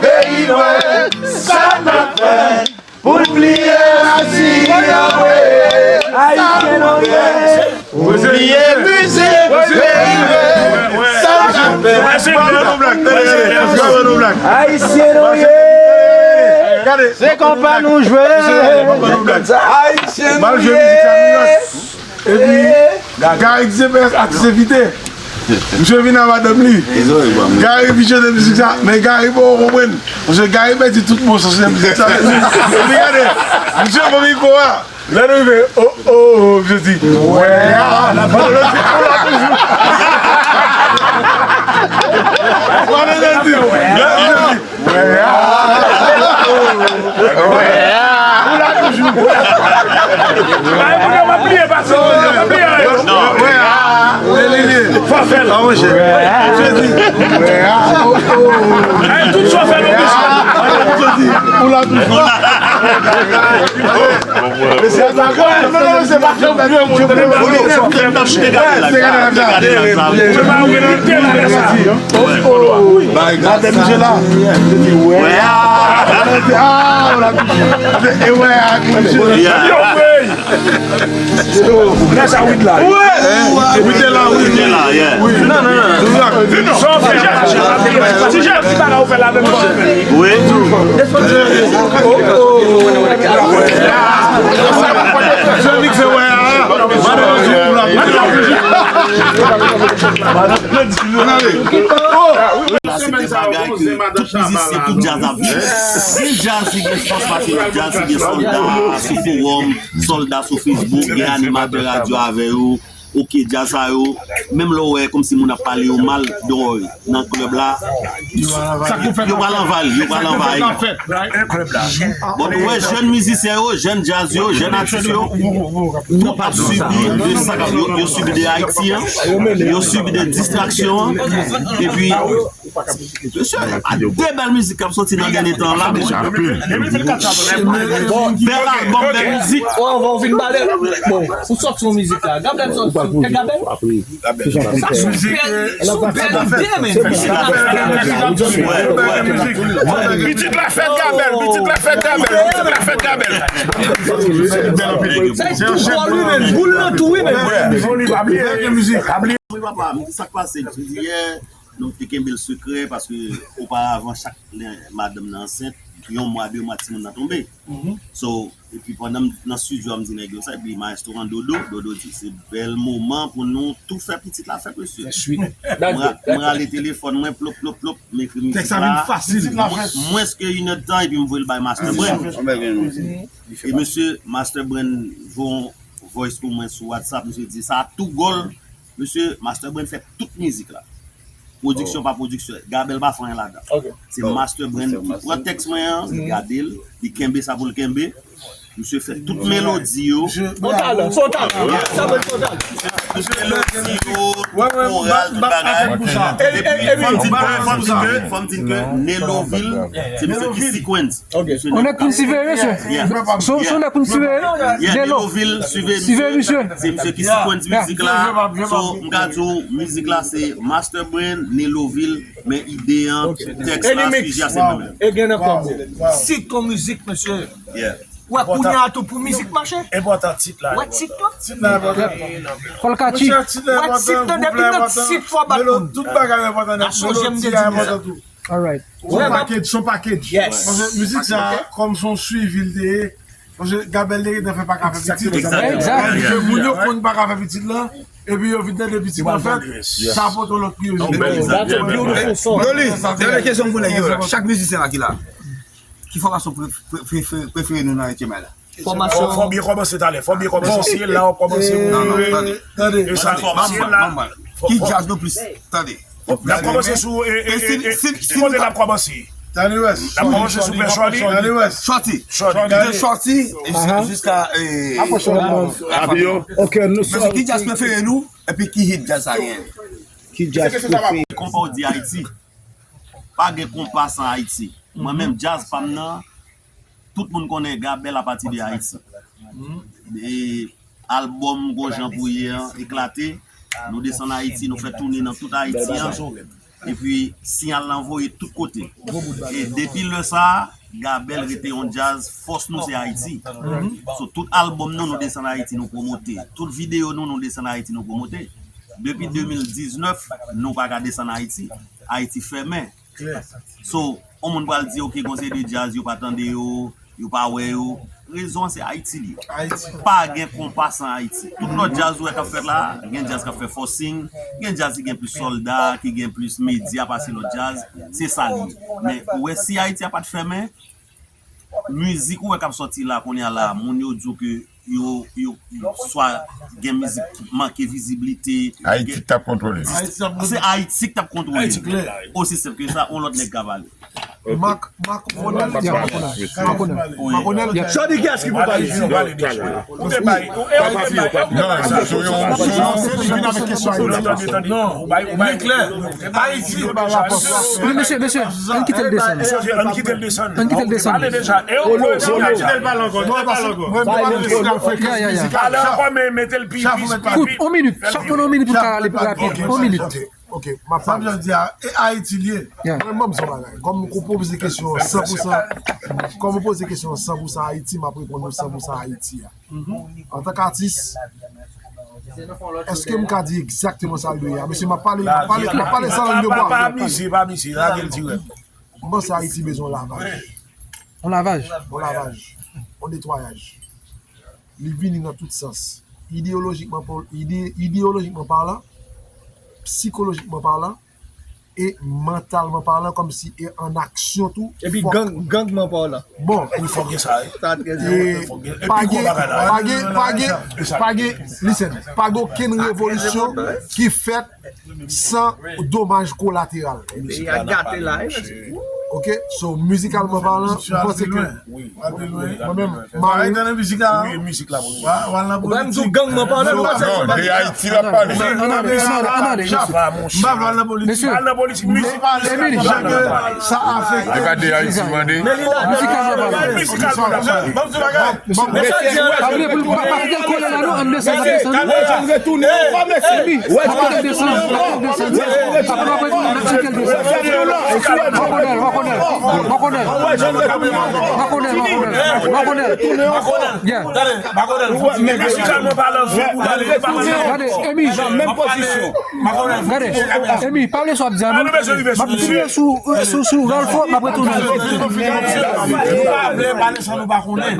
peyi nou, sa k ap fè. Pou l bliye rasin nou, wi. Ayisyen nou ye. Pou l bliye mizik, peyi nou. Sa k ap fè. Ayisyen nou ye. Se konpa nou jwe. Ayisyen nou ye. Epi, Gary G P S atis envite. Misye vin a madanm li. Gary vin chante mizik sa, men Gary poko konprann. Paske Gary pèdi tout bon sans nan mizik sa. Epi gade, misye pran mikwo a. Lè nou rive, oh, oh, oh, misye di, wè a. Pandan lòt di, ou la toujou. Pandan lòt di, lè misye di, wè a. Wè a. Ou la toujou. Ay, moun yo pa bliye pase, yo pa bliye. Non. Wè a. Fò fè l. Fò fè l. Ay, tout sa fè l. Ou la toujou. Mesye, non, non, non, se pa fè. Yo pa ouvri nan tèm sa. Yo pa ouvri nan tèm sa. Bay gaz sa. Wè a. Ah, ou la toujou. E wè a. Yo, wey. Nan sa wid la. Wi. Wi, te la, wi. Te la, yeah. Wi. Non, non, non. Sa w fè. Ti Jeff, ti bagay ou fè la menm jan. Wi. Oh, oh. Jean-Nic fè wè a. Madan Jean-Nic la. Madan Jean-Nic la. Oh. La se te bagay ke tout mizisyen, tout djaz ap viv. Gen djaz ki gen fòs, paske djaz ki gen sòlda sou fowòm, sòlda sou Facebook, gen animatè radyo avè yo. Ok, djaz sa yo, menm lè w wè kòmsi moun ap pale yo mal deyò nan klèb la, yo pral anvayi, yo pral anvayi. Bon, nou wè jèn mizisyen yo, jèn djaz yo, jèn atis yo, tout ap sibi de sa k ap, yo, yo sibi de Ayiti an, yo sibi de distraksyon an, epi Mesye, a de bèl mizik k ap soti nan dènye tan la. Bèl albòm, bèl mizik. Ou anvan ou vin bale. Bon, ou sòti yon mizik la. Gabèl sòti. E Gabèl? Sa se yon bèl, se yon bèl ide, men. Pitit la fèt Gabèl, pitit la fèt Gabèl, pitit la fèt Gabèl. Sa se yon boul, wi, men. Boul nan tou, wi, men. Wi, papa, sa k pase? Yè, nou te kenbe l sekrè paske oparavan chak lè madanm nan ansent, yon mwa, de mwa timoun nan tonbe. So, epi pandan m nan estidyo a, m di nèg yo sa, epi maestro an Dodo, Dodo di se bèl moman pou nou tou fè pitit la fèt, mesye. M ra-, m rale telefòn mwen, plop, plop, plop, m ekri mizik la. Mwens ke inèdtan, epi m voye l bay Master Brand. E mesye, Master Brand voye yon voice pou mwen sou WhatsApp, misye di sa tou gòl. Mesye, Master Brand fè tout mizik la. Pwodiksyon pa pwodiksyon. Gabèl pa fè anyen ladan. Se Master Brand ki pran tèks mwen an, li gade l, li kenbe sa pou l kenbe. Misye fè tout melodi yo. Son talan, son talan. Sa vle son talan. Tout melodi yo, koral, tout bagay. Epi, fò m di ke, fò m di ke, fò m di ke Nelovil, se misye ki sequence. Ok. On est pour surveiller, monsieur. Yeah. Son, son est pour surveiller. Yeah, Nelo. Nelovil, surveiller, surveiller, monsieur. Se misye ki sequence mizik la. So, m ka di w, mizik la se Master Brand, Nelovil, men ide an, tèks la, sijè a se mwen menm. E gen nan kòb ou. Sit kon mizik, mesye. Yeah. Wè, kounye a tou pou mizik mache. Enpòtan tit la. Wè tit la. Tit la enpòtan. Fò l ka tchik. Wè tit la, depi nan tit fò bat moun. Tout bagay enpòtan. Melodi a enpòtan tou. Alright. Son package, son package. Yes. Paske mizik sa, kòm son swivi l te ye, paske Gabèl te gentan fè pa ka fè pitit. Exactly. Moun yo konn pa ka fè pitit la, epi yo vin tande pitit la fèt, sa pote yon lòt kiryozite. That's a beautiful song. Loli, dènye kesyon pou nèg yo la. Chak mizisyen la ki la, ki fòmasyon pre-, pre-, pre-, prefere nou nan H M I la? Fòmasyon. Fò, fò byen kòmanse talè. Fò byen kòmanse. Si e la w ap kòmanse, ou rive. Tande. E sa, si e la. Ki djaz nou plis? Tande. N ap kòmanse sou, e, e, e, e, ki kote n ap kòmanse? Tande West. N ap kòmanse sou Pè Shorty. Tande West. Shorty. Shorty. De Shorty jiska, e, Apiyon. Ok, nou. Ki djaz prefere nou? Epi ki hit djaz sa genyen? Ki djaz prefere? Konpa w di Ayiti. Pa gen konpa san Ayiti. Mwen menm, djaz pa m nan, tout moun konnen Gabèl apati de Ayiti. E albòm Gon Jan Pou Ye an eklate. Nou desann Ayiti, nou fè toune nan tout Ayiti an. Epi, siyal lan voye tout kote. E depi lè sa a, Gabèl rete yon djaz, fòs nou se Ayiti. So, tout albòm nou, nou desann Ayiti, nou pwomote. Tout videyo nou, nou desann Ayiti, nou pwomote. Depi de mil diznèf, nou pa ka desann Ayiti. Ayiti fèmen. So, yon moun pral di, ok, gon seri de djaz, yo pa tande yo, yo pa wè yo. Rezon an se Ayiti li ye. Pa gen konpa san Ayiti. Tout lòt djaz ou wè k ap fèt la, gen djaz k ap fè forcing, gen djaz ki gen plis sòlda, ki gen plis medya pase lòt djaz, se sa li ye. Men ou wè si Ayiti a pa t fèmen, mizik ou wè k ap sòti la kounye a la, moun yo di w ke yo, yo, yo swa gen mizik ki manke vizibilite. Ayiti k t ap kontwole. Se Ayiti k t ap kontwole. Osi senp ke sa, yon lòt nèg ka pale. Mak, Mak Ronel. Mak Ronel. Mak Ronel. Jodi, kiyès ki pou pale? Ou te bay. Ou te bay. Non, se yon, se yon, se li vin avèk kesyon Ayiti. Non, ou bay, ou bay. Li klè. Ayiti. Men mesye, mesye, ann kite l desann. Ann kite l desann. Ann kite l desann. Pale deja. E ou pale deja. Pale ankò, pale ankò. Pale ankò, men mete l pi, pi, pi. Kout, yon minit. Chak moun yon minit pou l ka ale pi rapid. Yon minit. Ok, m ap pale. Sa m di a, e Ayiti li ye. Mwen, mwen, m se yon bagay. Kòm ou poze kesyon an san pou san, kòm ou poze kesyon an san pou san Ayiti, m ap reponn ou san pou san Ayiti a. Antank atis, èske m ka di egzakteman sa l dwe ye a? Mesye, m ap pale, m ap pale, m ap pale san lang de bwa. Pa, pa, pa mize, pa mize, lage l dirèk. M panse Ayiti bezwen yon lavaj. Yon lavaj? Yon lavaj. Yon netwayaj. Li vini nan tout sans. Ideyolojikman, pa- ide- ideyolojikman palan, sikolojikman palan, e mantalman palan, kòmsi e an aksyon tou. Epi gang, gangman palan. Bon. Wi, fòk gen sa, wi. Sa trè enpòtan. Fòk gen. Epi pa gen, pa gen, pa gen, pa gen, listen, pa gen okenn revolisyon ki fèt san domaj kolateral. Peyi a gate la, wi, mesye. Ok, so, mizikalman palan, m panse ke mwen menm, Mario, wi, mizik la. Ou pa m di w gangman palan, non, de Ayiti l ap pale. Ann ale, ann ale, ann ale, mesye. M pa vle al nan politik. Mesye, Emily. Sa afekte. E pa de Ayiti mande. Mizikalman palan. Bon, bon, mesye, pa vle pou l pa, pa kite l kole la, non, ann desann, ann desann. Emi, pa kite l desann, pa kite l desann. Apre, apre, ann kite l desann. Makonèl, Makonèl, Makonèl. Makonèl, Makonèl, Makonèl. Yeah. Gade, Emi. Gade, Emi, pale sa w ap di a, non. M ap tounen sou, sou, sou Ralph, m ap retounen. Nou pa vle pale sa nou pa konnen.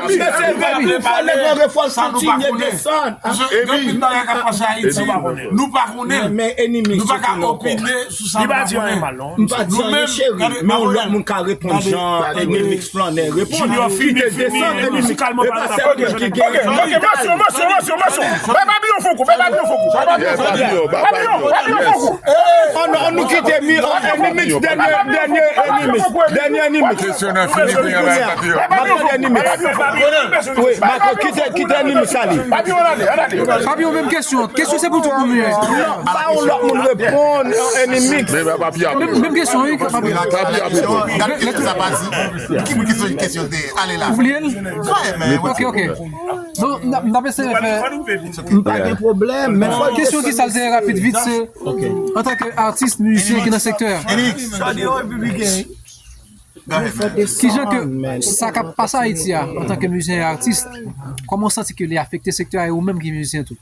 Mesye, Emi, fò nèg yo refò l kontinye desann. Gen anpil bagay k ap pase Ayiti, nou pa konnen. Men Enimix, nou pa ka opine sou sa nou pa konnen. M pa di anyen, cheri, men yon lòt moun ka reponn jan Enimix flannè reponn. Junior fini, fini, mizikalman palan. E pa sèl mwen ki gen. Ok, ok, ok, mòso, mòso, mòso, mòso. Bay Papillon Fouco, bay Papillon Fouco, bay Papillon Fouco. Papillon, Papillon Fouco. An nou, an nou kite mi, an, Enimix, dènye, dènye Enimix, dènye Enimix. Kesyon nan fini, kounye a la, Papillon. Papillon, Papillon, Papillon. Wi, Marco, kite, kite Enimix ale. Papillon, menm kesyon. Kesyon se pou tout moun ye. Ba yon lòt moun reponn, an, Enimix. Men, men, Papillon. Menm, menm kesyon, wi, Papillon. Papillon. Gade kesyon sa pa di. Ki pou kesyon, kesyon te ale la. Ou bliye l? Wi, men. Ok, ok. Donk, n ap, n ap eseye fè. M pa gen pwoblèm, men fò kesyon ki sa l te rapid vit, se antanke atis, mizisyen ki nan sektè a. Kijan ke sa k ap pase Ayiti a, antanke mizisyen e atis, kòman w santi ke li afekte sektè a e ou menm ki mizisyen tou?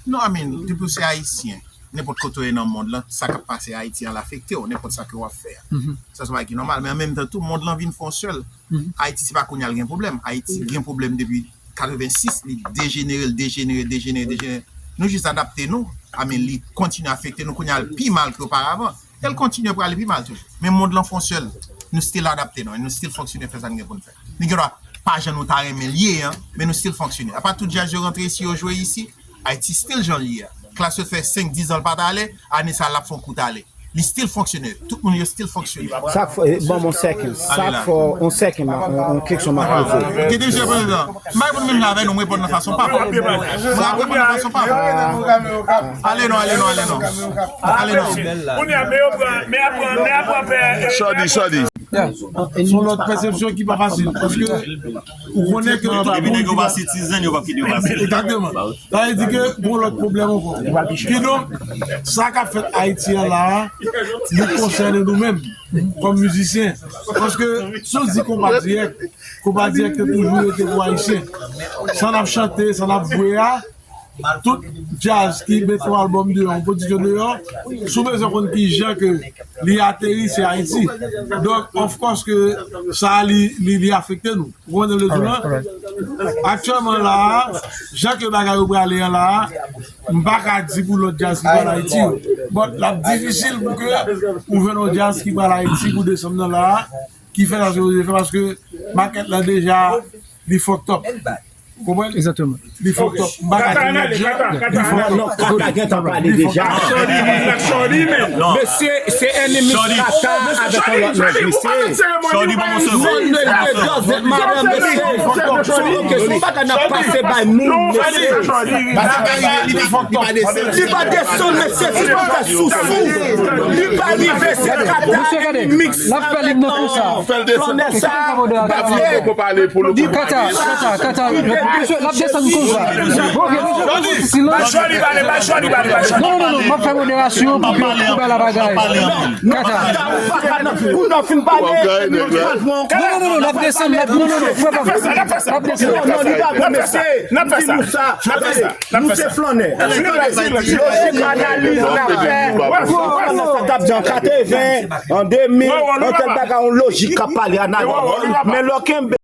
Non, I mean, depi w se ayisyen, nenpòt kote w ye nan mond lan, sa k ap pase Ayiti an, l afekte w, nenpòt sa ke w ap fè a. Sa se yon bagay ki nòmal, men an menm tan tou, mond lan vin fè yon sèl. Ayiti, se pa kounye a l gen pwoblèm. Ayiti gen pwoblèm depi katrevensis, li dejenere, l dejenere, dejenere, dejenere. Nou jis adapte nou, I mean, li kontinye afekte nou kounye a l pi mal ke oparavan. E l kontinye prale pi mal toujou. Men mond lan fè yon sèl. Nou still adapte nou, e nou still fonksyone, fè sa n gen pou n fè. Ni gen dwa pa jan nou ta renmen l ye an, men nou still fonksyone. Apa tout djaz yo rantre isi, yo jwe isi, Ayiti still jan l ye a. Klas yo fè senk, diz an l pa t ale, ane sa a l ap fè yon kout ale. Li still fonksyone. Tout moun yo still fonksyone. Sa k fè, ban m yon second. Sa k fè yon second, yon kesyon m ap poze. Kite misye prezidan. M pa reponn menm jan avè nou, m reponn nan fason pa m. M reponn nan fason pa m. Ale non, ale non, ale non. Ale non. Kounye a, men yo pran, men a pran, men a pran pè. Chòdi, chòdi. Se yon lòt pèsepsyon ki pa fasil. Paske ou konnen ke tout moun ki pa citizen, yo p ap kite yo pase. Egzakteman. Sa vle di ke gon lòt pwoblèm ankò. Kidonk, sa k ap fèt Ayiti an la a, li konsène nou menm, kòm mizisyen. Paske, si w di konpa dirèk, konpa dirèk te toujou rete pou Ayisyen. Sa n ap chante, sa n ap jwe a, Tout djaz ki met yon albòm deyò, yon pwodiksyon deyò, si w bezwen konn kijan ke li ateri, se Ayiti. Donk, of course ke sa a, li, li, li afekte nou. Ou konprann sa m vle di w lan? Aktyèlman la a, jan ke bagay yo prale an la a, m pa ka di pou lòt djaz ki pral Ayiti yo. But l ap difisil pou ke ou jwenn yon djaz ki pral Ayiti pou desanm nan la a, ki fè sa se fè paske makèt la deja li fucked up. Ou konprann? Egzakteman. Li fucked up. M pa ka di lòt jan, li fucked up. Kata gentan pale deja. Mesye, se enemy Kata avèk yon lòt nèg, mesye. Shorty, ban m yon segonn. It doesn't matter, mesye. Ok, se yon bagay n ap pase bay moun, mesye. Li pa desann, mesye, se yon bagay sousou. Li pa rive, se Kata enemy mix. L ap fè li nan konsa. Flannè sa. Kata, kata, kata. L ap desann konsa. Ok, mesye, pran ti silans. Non, non, non, non, m ap fè moderasyon pou ke pou bay la bagay. Kata. Non, non, non, non, l ap desann, l ap, non, non, non, frè, pa fè sa, l ap desann. N ap fè sa, n ap fè sa, n ap fè sa. Nou se flannè. Lojik analiz n ap fè. Flannè sa t ap di an katreven, an de mil, yon tèl bagay, yon lojik k ap pale analiz. Men lè w kenbe